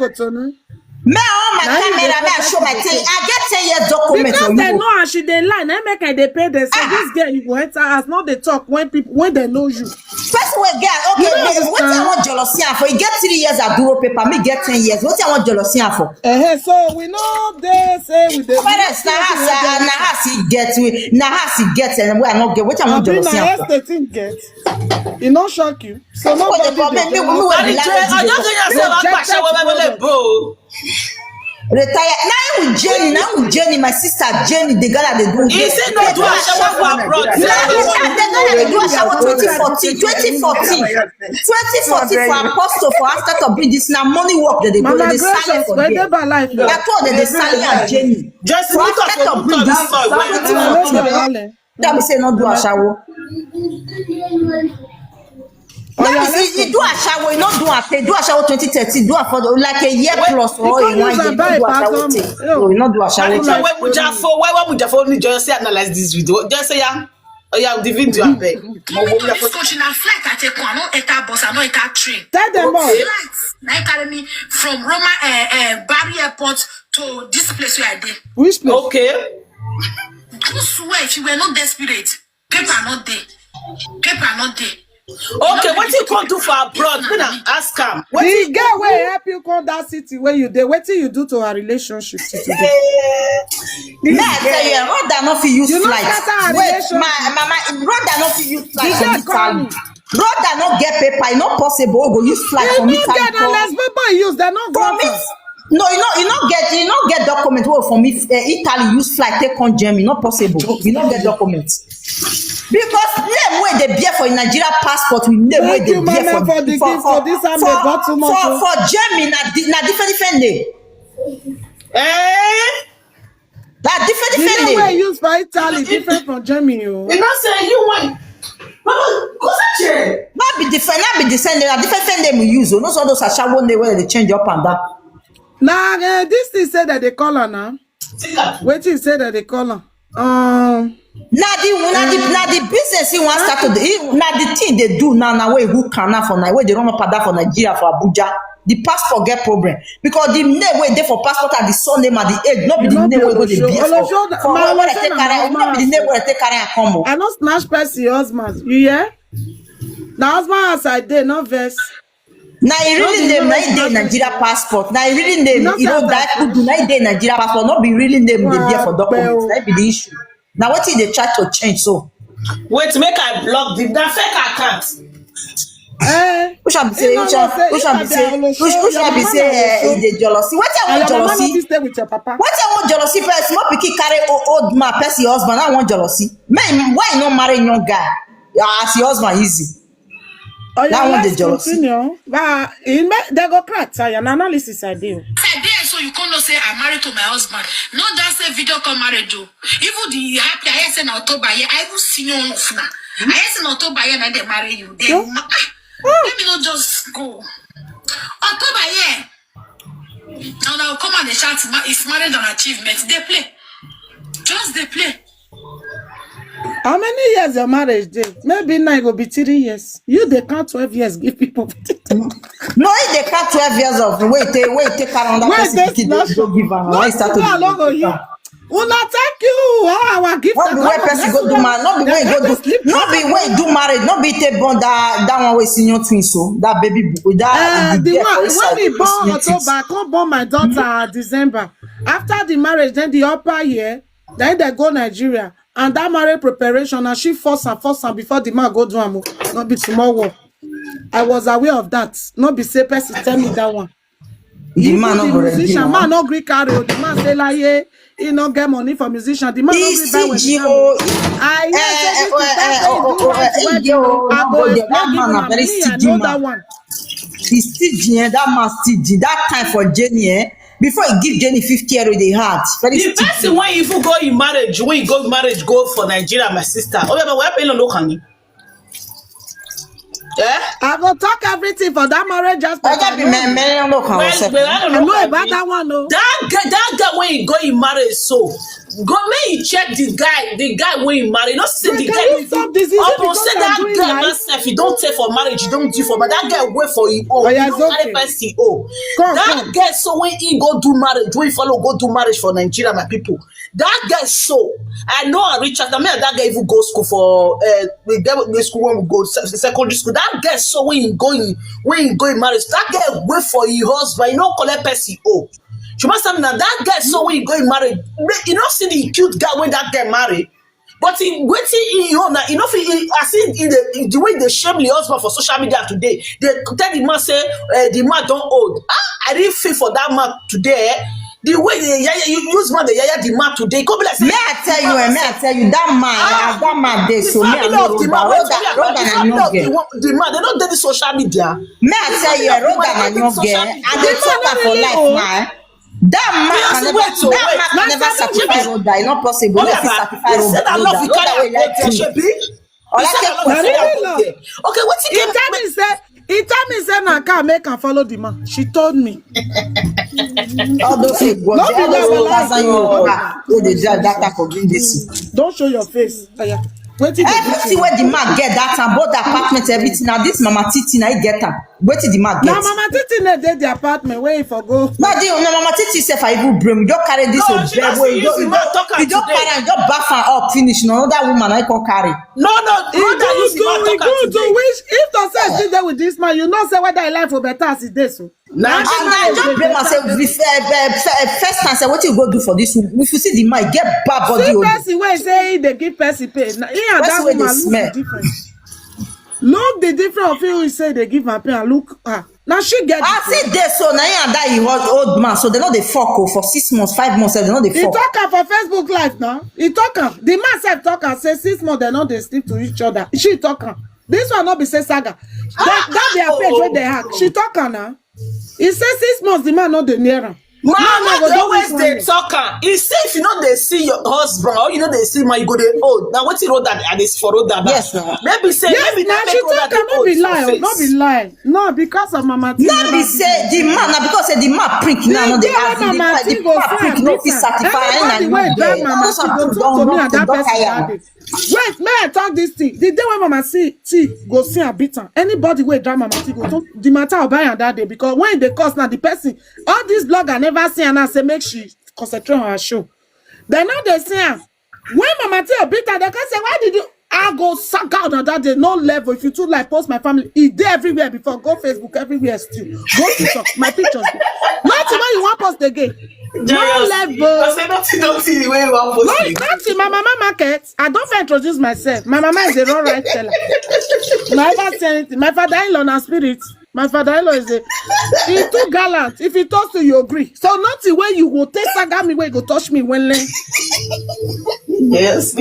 May I on my camera, may I show my ten. I get ten years document for you. Because they know as she dey lie, na make I dey pay them. So this girl you go enter as not dey talk when people when they know you. Person wey get okay, wetin I wan jealousy am for? You get three years at duro paper, me get ten years. Wetin I wan jealousy am for? Eh, so we know they say we dey. Parents na house, na house he get, na house he get, and wey I no get. Wetin I wan jealousy am for? Abi na house the thing get. E no shock you. So nobody dey. Retire. Now with Jenny, now with Jenny, my sister Jenny, the girl that they do. Is it not do a shower for abroad? They do a shower twenty fourteen, twenty fourteen, twenty fourteen for apostle for after to bring this now money work that they do. They silent for there. That's what they silent at Jenny. Just for after to bring this. Tell me say no do ashawo. Tell me say you do ashawo, you no do ape, do ashawo twenty thirteen, do am for like a year plus or a one year, you no do ashawo thing. No, you no do ashawo thing. Why why Mujafo only just say analyze this video? Just say yeah. Oh yeah, the video abeg. Come to this country na flight I take come. I no enter bus, I no enter train. Tell them more. Flight na carry me from Roma uh, uh, Bari Airport to this place where I dey. Which place? Okay. Go swear if you were not desperate. Paper not there. Paper not there. Okay, what you come do for abroad? When I ask am, what the girl wey help you come that city where you dey? Wetin you do to her relationship to today? Me I tell you, Rhoda no fit use flight. Wait, my mama, Rhoda no fit use flight from Italy. Rhoda no get paper, e no possible. Go use flight from Italy. Unless paper use, they no go. No, you know, you no get, you no get document wey from uh, Italy use flight take come Germany. Not possible. You no get document. Because name wey dey bear for Nigeria passport with name wey dey bear for for for for for for Germany na di na different different name. Eh? That different, The different name wey name. Use for Italy different from Germany o. You know say you want. Mama, go such a. Not be different, not be the same name, na different, different name we use. Oh, not all those ashawo name where they change up and down. Na uh, this thing say that they call her now. Take am. Wetin say that they call her? Um, Na the na the na the business he wants start to do. He, na the thing they do now. Now where who can now for now where they run up and down for Nigeria for Abuja. The passport get problem because the name where they for passport and the surname and the age, not be the no be name where go the Olosho. B S Olosho, for my where where I Olosho take na carry. husband Not be the name house. Where I take carry and come. Oh. I no snatch person husband. You hear? Na husband house I dey, not vex. Na e really name na e dey Nigeria passport. Na e really name, you know, that could do na e dey Nigeria passport. Not be really name dey there for document. That be the issue. Now what is they try to change so? Wait, make I block the that fake account. Eh, Who shall be say? Who shall be say? Who shall be say? Eh, e dey jealousy. What I want jealousy? Stay with your papa. What I want jealousy first? Not pikin carry old, old man, person husband. I want jealousy. Man, why you not marry young guy? Yeah, as your husband easy. Oh, yeah, That one dey let's jealousy. Continue. But he may, they go cry tire. Na analysis I do. I dey so you come know say I married to my husband. Not that say video call marriage o. Even the happy I hear say na October here. I even see no one of na. I hear say na October here na they marry you. Then No. ma- ah, let me not just go. October here. Now now come and they shout ma- it's marriage and achievement. They play. Just they play. How many years your marriage dey? Maybe now it go be three years. You dey count twelve years give people. No, if they cut twelve years of wait, they wait, take around that Wait, person that's pikin not dey go give am. Why start to People are not going you. Una thank you. How our gift. Not be where person go do marriage. Not be where person go do. Not be where do marriage. Not be take born that that one with senior twins. So that baby boy, that Uh, the the girl for one inside when he with born senior twins. October, I come born my daughter December. After the marriage, then the upper year, then they go Nigeria. And that marriage preparation, and she force and force and before the man go do am, o, no be small work. I was aware of that. No be say person tell me that one. The man The not already. musician, Know. Man no gree carry o. The man say like, yeah, he no get money for musician. The man no He's gree buy wedding stingy. gown. Oh, I hear eh, say eh, this eh, guy eh, say oh, he do oh, right eh, wedding. yeah, oh, I no go go there. explain That give man una. na very Me, I stingy know man. That one. He's stingy. Eh? That man stingy. That time for Jenny, eh? Before he give Jenny fifty euro, they hard. Very The stingy. Person when you go in marriage, when you go marriage, go for Nigeria, my sister. Oh yeah, but where pay no look at me. Eh? I go talk everything for that marriage aspect. I just be me me no can Well, accept. well, I don't I know. know Can about be. That one, no. That guy, that guy when you go in marriage, so go make you check the guy, the guy when you marry. Not see Wait, the can guy. You stop this? Is it Upon because say I'm that doing guy life? Myself, you don't take for marriage, you don't do for, but that guy wait for you. Oh, Oh, yeah, you it's don't carry Okay. Person. Oh, Come, that come. Guy, so when he go do marriage, when he follow go do marriage for Nigeria, my people. That guy, so I know I reach out. I mean, that guy even go school for uh, we get we school when we go se- secondary school. That guy, so when he go in, when he go in marriage, that guy wait for his husband. You know, collect Person. Oh, you must tell me now. That guy, so when he go in marriage, make- you know, see the cute guy when that guy marry. But he waiting in your now. You know, he, I see in the in the way they shame the husband for social media today. They tell the man say uh, the man don't old. Ah, I didn't feel for that man today. The way they yaya, you use man, they yaya the man today. Come be like say, May I tell you, eh, may I tell you that man, Ah. as that man dey The so me I family no of the Roda, man, wait, Roda, wait, Roda the na family young of the, girl. wo- the man, they don't do the social media. May I tell you, eh, Roda na They don't do young social girl. media. And they talk am for life, man. That man Yes, can never, wait, so that wait. man can never Let's satisfy say Roda. It's not possible. Okay, Let him but satisfy he Roda. said that Roda. love you Roda carry will out let him. Shebi. He Ola said that love you Kekwe. carry out there. Okay, what He tell me say, he tell me say na car make am follow the man. She told me. All those things go No there. be All those lie, things lie, that you no. Roda, who dey drive that type of thing this. Don't show your face. Oya. Wetin dey do Everything you? Where the man get that and both the apartment, everything. Now this Mama Titi, now he get am. Wetin the man Na get? Mama Titi na dey the apartment where he for go. No, the no Mama Titi sef I even bring. You just carry this No, old she bed doesn't wey you use the man talk am just you just today. Carry am, just baff am up finish. No, another woman I come carry. No, no, He Roda good use the man to, he talk am good to today. Which if to say still dey with this man, you know say whether he life for better as he dey so. Nah, And I just blame myself. If, uh, uh, f- uh, first time, say what you go do for this? If you see the man get bad body, See oh, person wey say he dey give person pain. Na he and Person that wey dey woman look smell. The difference. Look the difference of you say dey give am pain and look ah. Now she get I the pain. See this so now he and that he old, old man, so they know they fuck oh, for six months, five months, they know they He fuck. Talk am for Facebook Live now. He talk am. The man sef talk am say six months they no dey sleep to each other. She talk am. This one no be say saga. That that their page wey they hack. She talk am now. He say six months the man no dey near am. Mama dey always dey talk am. He say if you no dey see your husband or you no dey see man, you go dey old. Na wetin road that I dey for road that. Yes, na. Maybe say yes, maybe na she talk am, no be lie, no be lie. No, because of Mama T. No be say the man, na because say the man prick now, no dey ask the man, the man prick no fit satisfy am. Anybody wey drag Mama T go talk to me and that person that day. Wait, may I talk this thing? The day when Mama T go see and beat am, anybody wey drag Mama T go talk the matter of buy am that day, because when they cause now the person, all these blogger never see and I say make she concentrate on her show. They know they see am. When Mama T beat her, they can say, "Why did you?" I go saga on that day, no level. If you too like post my family, e dey everywhere before. Go Facebook, everywhere still. Go TikTok, my pictures. Nothing wey you wan post again. No level. I say nothing, nothing wey you wan post again. Nothing, my mama market. I don't fit introduce myself. My mama is a raw right teller. Never say anything. My father-in-law na spirit. My father-in-law is a, he too gallant. If he talks to you, agree. So nothing wey you go take saga me, wey go touch me when learn. Yes.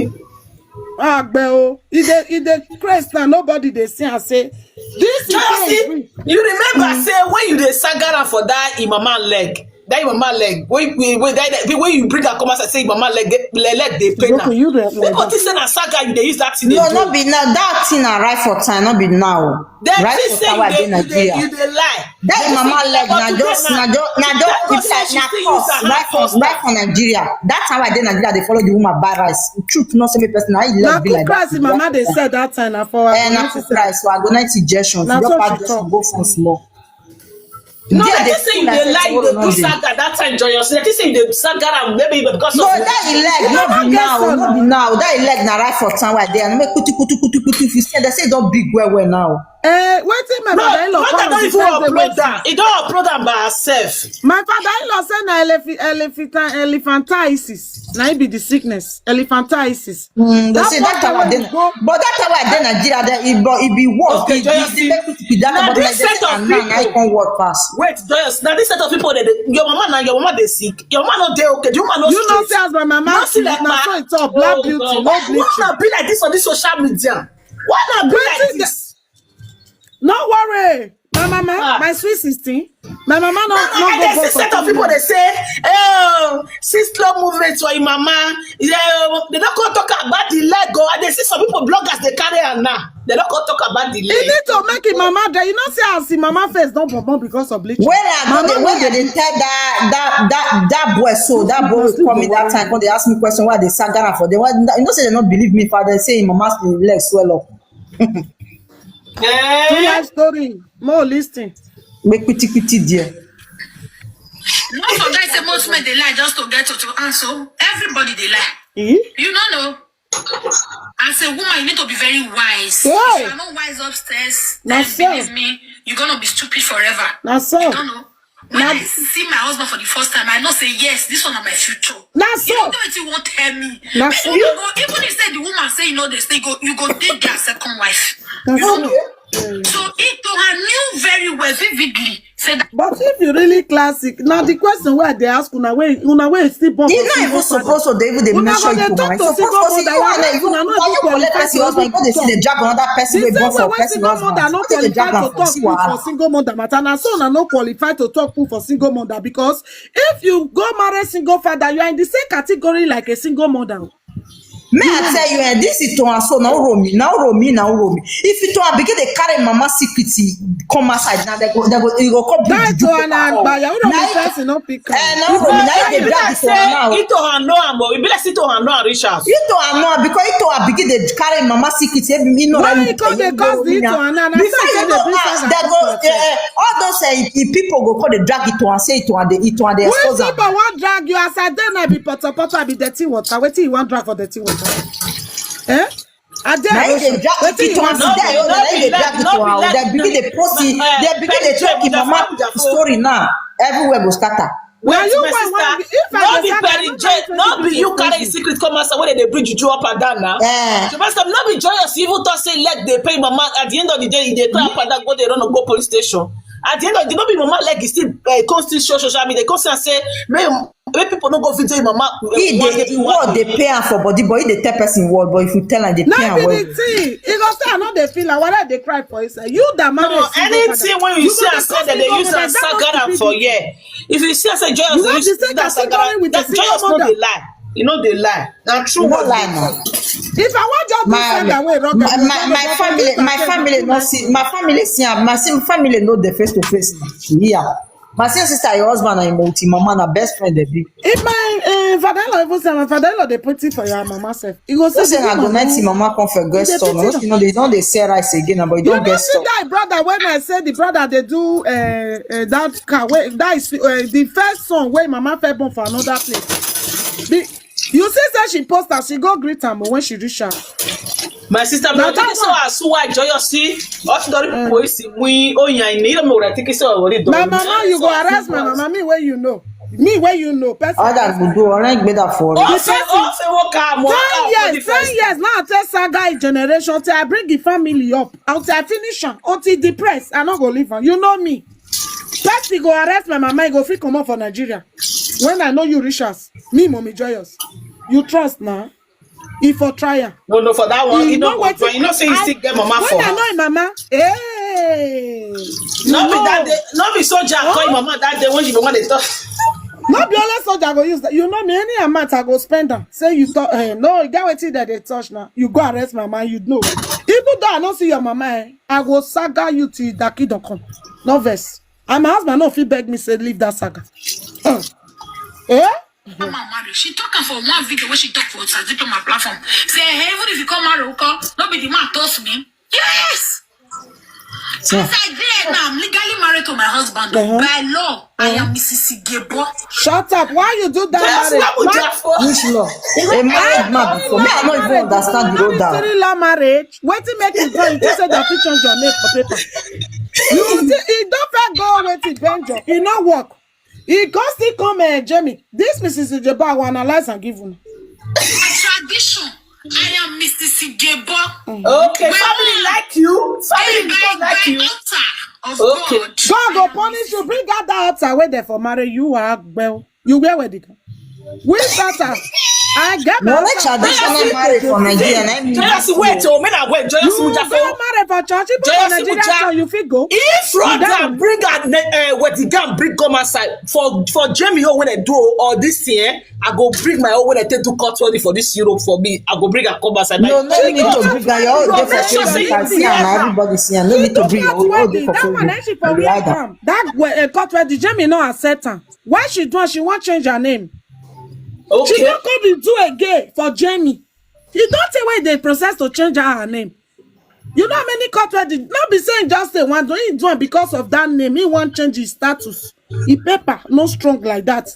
Agbe o, e dey e dey craze now. Nobody dey see and say this is how e be. You remember say when you dey sagara for that im mama leg, that im mama leg, when when when that, that- when you bring her come outside, say im mama leg dey- le- leg dey pain her. People think say na saga you dey use that thing dey do. No, no be now. That thing arrive for time, no be now. Right for tower dey Nigeria. You dey lie. That mama leg na just na just na just people like na cause right for right for Nigeria. That time I dey Nigeria, they follow the woman buy rice. Truth, not say me person. I love be like that. Mama dey sell that time na for eh na cook rice. So I go ninety injections. Your part just go for small. No, I think say you dey lie, you dey do saga that time, joyous. I think say you dey saga am maybe because of no, that e leg no be now, no be now. That e leg na right for town right there. And make kuti kuti kuti kuti. If you see, they say e don big well well now. Eh, wetin my father-in-law come and say, don't upload am. He don't upload am by herself. My father-in-law say na eleph- elephantiasis. Na it be the sickness, elephantiasis. Mm, they say that time I dey, but that time I dey Nigeria, that it, but it be worse. Okay, joyous, that time I dey and now I come work pass. Wait, joyous. Now this set of people, that your mama now, your mama dey sick. Your mama no dey okay. Your mama no. You know, say as my mama sick, na so it's all black beauty, no bleaching. Why una be like this on this social media? Why una be like this? No worry, my mama, my sweet sixteen. My mama no no go go for. Set of people dey say, oh, see slow movement for im mama. Yeah, they no come talk about the leg o. I dey see some people bloggers dey carry am now. They no come talk about the leg. E need to make im mama dey. You know say as im mama face don bonbon because of bleaching. When I go dey when they dey tell that that that that boy so that boy wey call me that time come dey ask me question why I dey saga am for them. Why you know say they no believe me, father say im mama leg swell up. Too much story. More listen. Make pity pity there. No forget say most men dey lie just to get to to answer. Everybody dey lie. You no know. As a woman, you need to be very wise. If you are not wise upstairs, then believe me, you're gonna be stupid forever. Na so. You don't know. When I see my husband for the first time, I know say yes, this one na my future. Na so. You know what you won't tell me. Na so. You go, even if say the woman say you know this, they go, you go date their second wife. You don't know. So Itoha knew very well, vividly, say that. But if you really classic, now the question where they ask una wey una wey still born. He's not even supposed to dey even dey mention it to my suppose for single one. If you no even qualify to husband, you go dey see the drag another person wey born for person husband. No dey drag am for see wahala. Single mother matter na so una no qualify to talk put for single mother, because if you go marry single father, you are in the same category like a single mother. May I tell you, eh, this is to and so now Romi, now Romi, now Romi. If you to begin to carry mama secret come outside now, they go, they go, you go come bring juju. That one and by your own person no pick. Eh, now Romi, now they drag it to her now. Ito and no am, but we be like Ito and no am reach house. Ito and no am because Ito and begin to carry mama secret. Why you come dey cause the Ito and no am? Before you know, they go, eh, all those eh, people go call the drag Ito and say Ito and the Ito and they expose am. Which people wan drag you as I dey na be potopoto, I be dirty water. Wetin you wan drag for dirty water? Eh? I dey na him dey drag it to am. They begin dey post it. They begin dey talk him mama story now. Everywhere go scatter. Well, you my sister, no be Perry J, no be you carry secret come outside when they bring juju up and down now. Eh. So, Pastor, no be joyous. You even talk say leg dey pay mama. At the end of the day, they cry up and down, go they run and go police station. At the end of the day, no be mama leg is still uh, come still show social media. Come say, may Make people no go fit tell mama. He dey what dey pay am for body, but he dey tell person word. But if you tell am, dey pay am well. He go I no dey feel am, whether I dey cry for inside. You that marry No, a single anything mother, when you you see go am dey say that they use am sagara for here. If you see am say joyous You dey want use to say that that sagara, category with a that single joyous no mother. dey lie. You know they lie. Na true You no what lie they now. If I want just do My saga wey rock my and roll, my, my go family put my am family no see my family see am my see, family no dey face to face. Yeah. My senior sister, your husband and your multi mama na best friend they be. If my uh, father-in-law even say my father-in-law dey put it for your mama self, he go say Who say the na woman government no- mama come for They guest store? pity No, them. You know they don't they sell rice again, but you You don't don't get see store. that brother when I say the brother they do uh, uh, that car wey that is uh, the first son wey mama fẹ́ born for another place. The, you see say she post am, she go greet am when she reach am. My sister, Na but that this one one. As why joyous see. What do people see? We oh yeah, you know what I think is already done. My mama, you go arrest my mama. Me where you know, me where you know, person. Others will do. Orange better for it. Ofe ofe wo ka mo Ten years, ten years now. I tell saga generation till I bring the family up. Until I finish am, until depressed, I no go leave am. You know me. Person go arrest my mama, he go fit comot for Nigeria. When I know you reach us, me mommy joyous, you trust now. If for trial, No, no, for that one, He you know know what? wetin- You know say you I- still get mama when for I her. know him mama, hey, No be no. that day, no be soldier call him mama that day when she be one dey talk. No be only soldier go use that. You know me, any amount I go spend am. Say you talk, eh, no, you get wetin that they touch now. You go arrest my man, you know. Even though I don't see your mama, eh, I go saga you till Daki don come. No vex. And my husband no fit beg me say leave that saga. Uh, eh? Mama marry. She talk am for one video wey she talk for Sadiq on my platform. Say hey, even if you come marry, Uko, no be the man toss me. Yes. So, As I dey now, I'm legally married to my husband. Uh-huh. By law, I am Missus Igebo. Shut up. Why you do that Just marriage? what we Why- just for. Which law? A married man before. Me, I don't even understand the road down. Three law marriage. Wetin make you go? You just say that fit change your name for paper. You see, it don't fair go wetin Benjo. It not work. He go still come, uh, Jamie. This Missus Ijeba will analyze and give una. Tradition. I am Missus Igebo. Okay, Well, family like you. Family by, don't like by you. Altar of Okay. God. God go punish you. Bring out that altar where they for marry you are well. You wear wedding. Which altar? I get my No, let altar. traditional marriage for Nigeria. Na im Joyous, wait, oh, men are wait. Joyous, You Muja, go for marry for church. People Joyous, for Nigeria, Muja. So you fit go. If Rhoda Then- bring her ne- uh, wedding gown, bring come outside for for Jamie, oh, when I do all this year, I go bring my own when I take to court wedding for this Europe for me. I go bring her come outside. No, no need to bring her. Your own dey for Just Facebook. I see am. Everybody see am. No need to bring your own. Your own dey for That one, Facebook. eh, she for Rider. Come. That way, uh, court wedding, Jamie no accept am. Why she do am? She wan change her name. Okay. She don come dey do again for Jamie. You don tell why they process to change her, her name. You know how many court wedding? Not be saying just say one. Don't do am because of that name. He wan change his status. His paper no strong like that.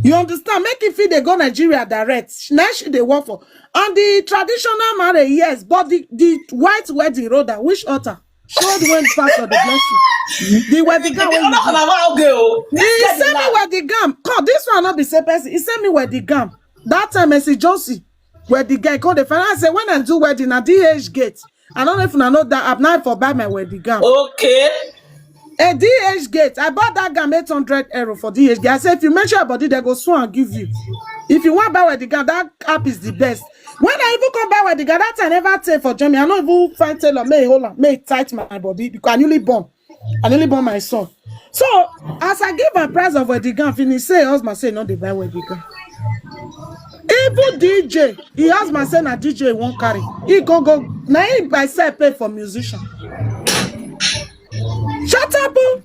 You understand? Make it fit they go Nigeria direct. Now she they work for. On the traditional marriage, yes, but the, the white wedding road, which altar? Show the one pastor the blessing. The wedding gown wey you do. He send me wedding gown. Come, this one not be same person. He send me wedding gown. That time, Messi Josie, wedding guy called the finance say when I do wedding at D H gate. I don't know if I know that app now for buy my wedding gown. Okay. A D H gate. I bought that gown eight hundred euro for D H gate. I said if you mention your body, they go sue and give you. If you want buy wedding gown, that app is the best. When I even come buy wedding gown, that I never take for Jamie. I don't even find tailor. May hold on, may tight my body because I newly born. I newly born my son. So as I give my price of wedding gown, finish say husband say no, they buy wedding gown. Even D J, he husband say na D J won't carry. He go go. Now he by sell pay for musician. Shut up, oh.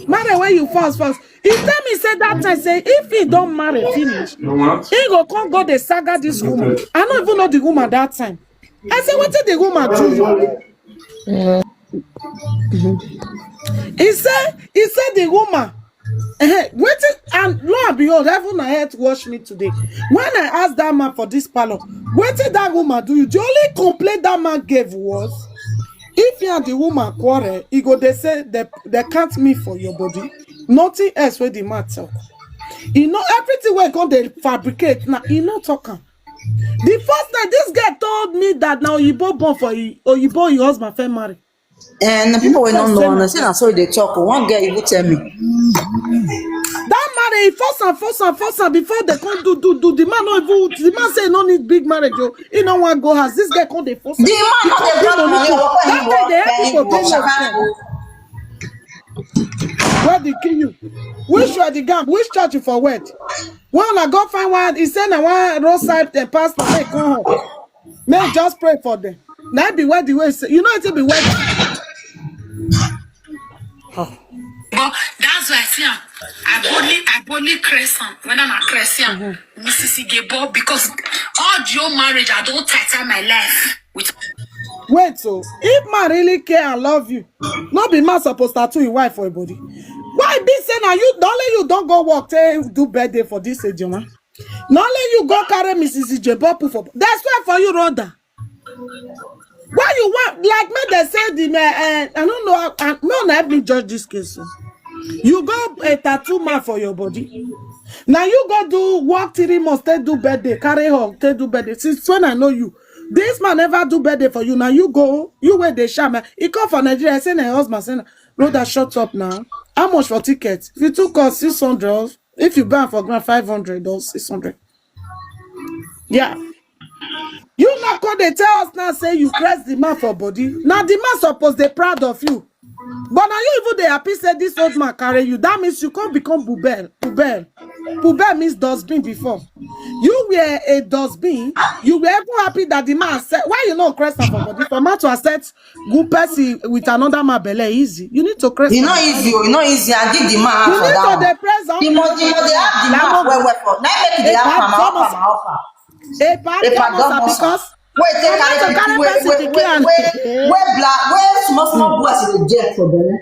Marry where you first first. He tell me say that time say if he don't marry finish, he go come go the saga this woman. I don't even know the woman that time. I say what did the woman do you? He said he said the woman. Eh, waiting and lo and behold, heaven and earth watch me today. When I asked that man for this parlor, waiting that woman do you? The only complaint that man gave was if you and the woman quarrel, he go they say they, they can't me for your body. Nothing else where the man talk. You know everything where come they fabricate now. He not talk am. The first time this girl told me that now Oyibo born for Oyibo your husband fẹ́ marry. And the people wey no know una say na so e dey talk. One girl even tell me. That marriage He force am, force am, force am before they come do, do, do. The man no even, the man say he no need big marriage. Oh, he no wan go house. This guy come dey force am. The man no dey drop money. That guy dey help people pay less. Where the kill you? Which were the gam? Which church you for wed? One I go find one. He say na one roadside the pastor say come home. May just pray for them. That be where the way say you know it be where. But that's why I see am. I boldly, I boldly craze am. When I'm a craze am, Missus Igebo, because all your marriage, I don't title my life with. Wait, so if man really care and love you, not be man supposed to tattoo your wife for your body. Why be say now you don't let you don't go work take do birthday for this age, man? Not let you go carry Missus Igebo put for. That's why for you, Rhoda. Why you want like me? They say the man. Uh, I don't know. I, no, let me judge this case. Oh. You go a tattoo man for your body. Now you go do work three months, take do birthday, carry home, take do birthday. Since when I know you, this man never do birthday for you. Now you go, you wear the shame. He come for Nigeria, say na husband, say, Rhoda, shut up now. How much for ticket? If you took us six hundred, if you buy for grand five hundred or six hundred. Yeah. You not come they tell us now say you press the man for body. Now the man supposed they proud of you. But now you even they happy say this old man carry you. That means you can't become bubel. Bubel. Bubel means dustbin before. You were a dustbin. You were even happy that the man said, why you not press for body? For man to accept good person with another man belle easy. You need to press. It's not easy. It's not easy. I give the man. You need to the press. The money, the money, the man. Well, well, for. Now make the man. How far? Epa Damosa because wait, take carry carry person pikin and wait black, wait small small boys dey get for belle.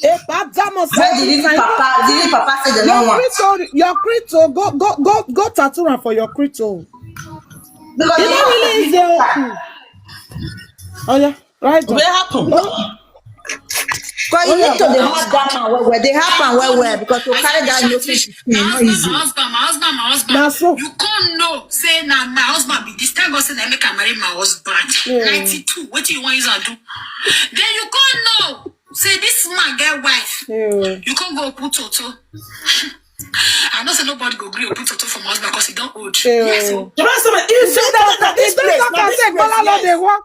Epa Damosa. Where the little papa, the little papa say dem no want. Your crypto, your crypto, go go go go tattoo am for your crypto. Because e no really easy. Oh yeah, right. Wetin happen? But you need to dey help that man well well. Dey help am well well because to carry that notice is no easy. My husband, my husband, my husband, my husband. Na so. You can't know say na my husband be this. Thank God say na make I marry my husband. Ninety-two. What do you want use and do? Then you can't know say this man get wife. You can't go put toto. I know say nobody go gree put toto for my husband because he don't old. Yes. You know something? If that, that this place, that this place, yes.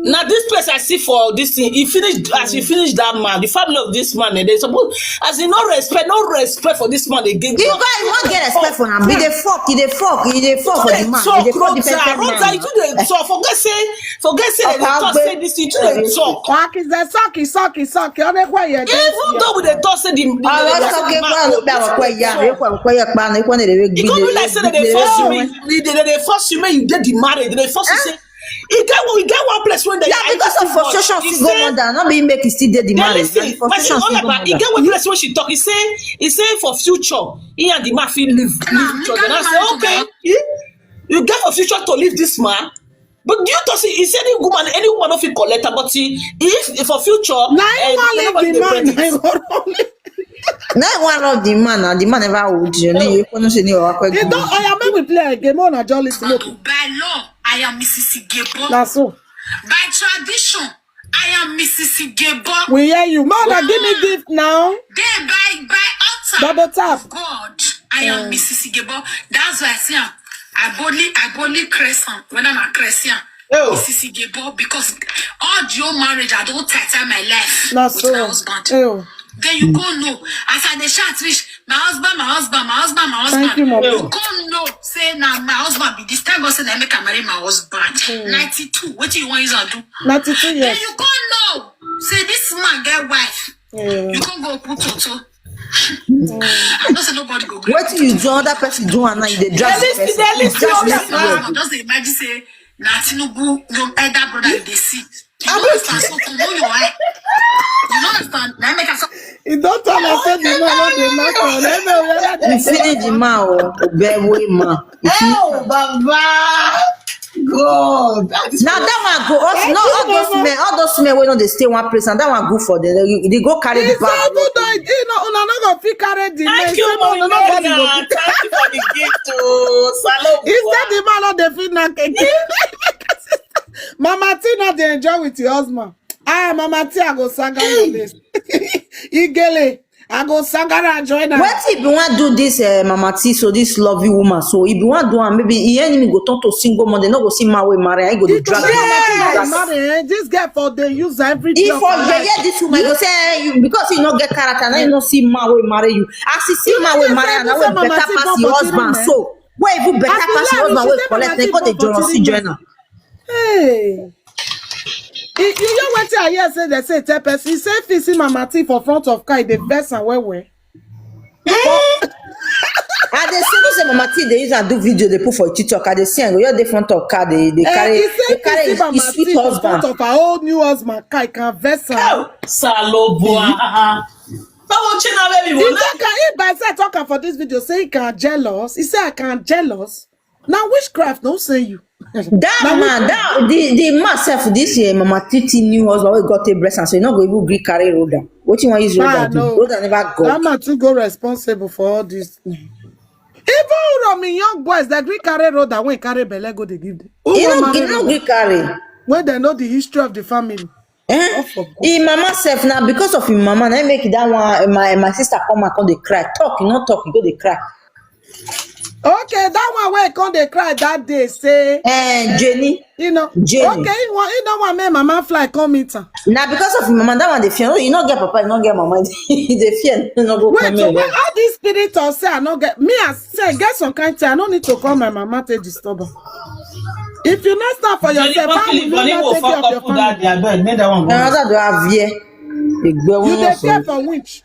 Now this place I see for this thing, he finish as he finish that man, the family of this man, eh, they suppose as he no respect, no respect for this man again. You guys won't get respect for him. He dey fuck, he dey fuck, he dey fuck for the man. He dey fuck the person man. Rosa, you dey talk. Forget say, forget say they talk say this thing. You dey talk. Fuck is the sucky, sucky, sucky. Only why you. Even though we dey talk say the, the, the man. It come be like say they dey force you, they dey force you, make you dey the marriage. They dey force you say. E get one, e get one place when they. Yeah, because of frustration still go on down. Not being make it still dey the marriage. Listen, my sister, e get one place when she talk. He say, he say for future, he and the man fit live, live each other. And I say, okay, you get for future to leave this man. But do you to see? He said any woman, any woman no fit collect am. But he, if, if for future, na him wan leave the man. Na him wan love the man. Na the man never old. You know, you couldn't say no. He don't. I am make we play a game on a jolly slope. By law, I am Missus Igebo. Na so. By tradition, I am Missus Igebo. We hear you, man. Give me gift now. Then by by altar. Double tap. God, I am Missus Igebo. That's why I say am. I boldly, I boldly craze am. When I'm a craze am, Missus Igebo, because all the old marriage, I don't title my life with my husband. Then you go know. As I dey shout reach, my husband, my husband, my husband, my husband. Thank you, Mom. You go know. Say now my husband be this time. Go say na make I marry my husband. Ninety-two. What do you want use and do? Ninety-two years. Then you go know. Say this man get wife. You can't go put toto. I know say nobody go gree. Wetin you do, other person do, and now you dey drag the person. Just imagine say na Tinubu, your elder brother, you dey see. You no understand. So come on your eye. You no understand. Na make am so. You don't tell us say the man no dey knock on. Let me realize. You finish the man o, bad boy man. Oh, Baba. God. Now that one go. Us, no, all those men, all those men wey no dey stay one place, and that one good for them. They, they go carry the bag. He say, "Good night." He no, una no go fit carry the men. Thank you, mommy. Thank you for the gift. Oh, Salo. He said the man no dey fit knack again. Mama Tina dey enjoy with your husband. Ah, Mama Tina go saga your lace. Igele. I go sangara and join am. Wetin if you wan do this uh, mama T, so this lovely woman, so if you wan do am, maybe e enemy go turn to single mother, no go see man wey marry, I go dey drag. Yeah, marry, eh? This girl for dey use every day If of for her life. Yeye this woman go say eh, you, because you no get character, now you no see man wey marry you. As you see man wey marry, am, na wey better pass your husband. So wey even better pass your husband wey collect, they go dey join us, join am. Hey. You, you know wetin I hear say they say tell person, he say if he see Mama T for front of car, e dey vex am well well. I dey see say Mama T dey use and do video, they put for TikTok. I dey see am go, you're the front of car, they they Eh, carry, he say they if carry he see his, Mama his sweet T for front husband. Of her old new husband, car, e can vex am. Salobua. Báwo ṣe náà bẹ́ẹ̀ mi wò He náà? talk am, he by say talk am for this video, say he can jealous. He say I can jealous. Now witchcraft, no say you. That man, that the the man sef this year, Mama T T new husband wey got a breast and so he no go even gree carry Rhoda. Wetin wan use Ah, Rhoda do? No. Rhoda never That got. Man too go responsible for all this. Even Uromi young boys that gree carry Rhoda wey carry belle go dey give them. He Who no, wan he marry no Rhoda? Gree carry. When they know the history of the family. Eh? All for God. Him mama sef now, because of him mama, na him make that one. My my sister come and come dey cry. Talk, you no talk, you go dey cry. Okay, that one wey come dey cry that day say, Eh, Jenny, you know, Jenny. Okay, he want, he don't want make Mama Fly come meet am. Now because of him mama, that one dey fear. No, you no get papa, you no get mama. He dey fear, no go Wait, come so in. Why all this spirit of say I no get me? I say get some kind thing. I no need to call my mama to disturb her. If you not stand for Jenny, yourself, how fuck will you, you Bonnie not will take care fuck of your up with that. Family? I beg, make that one go. Another do have here. Egbe You wọn dey sọ. Care for which?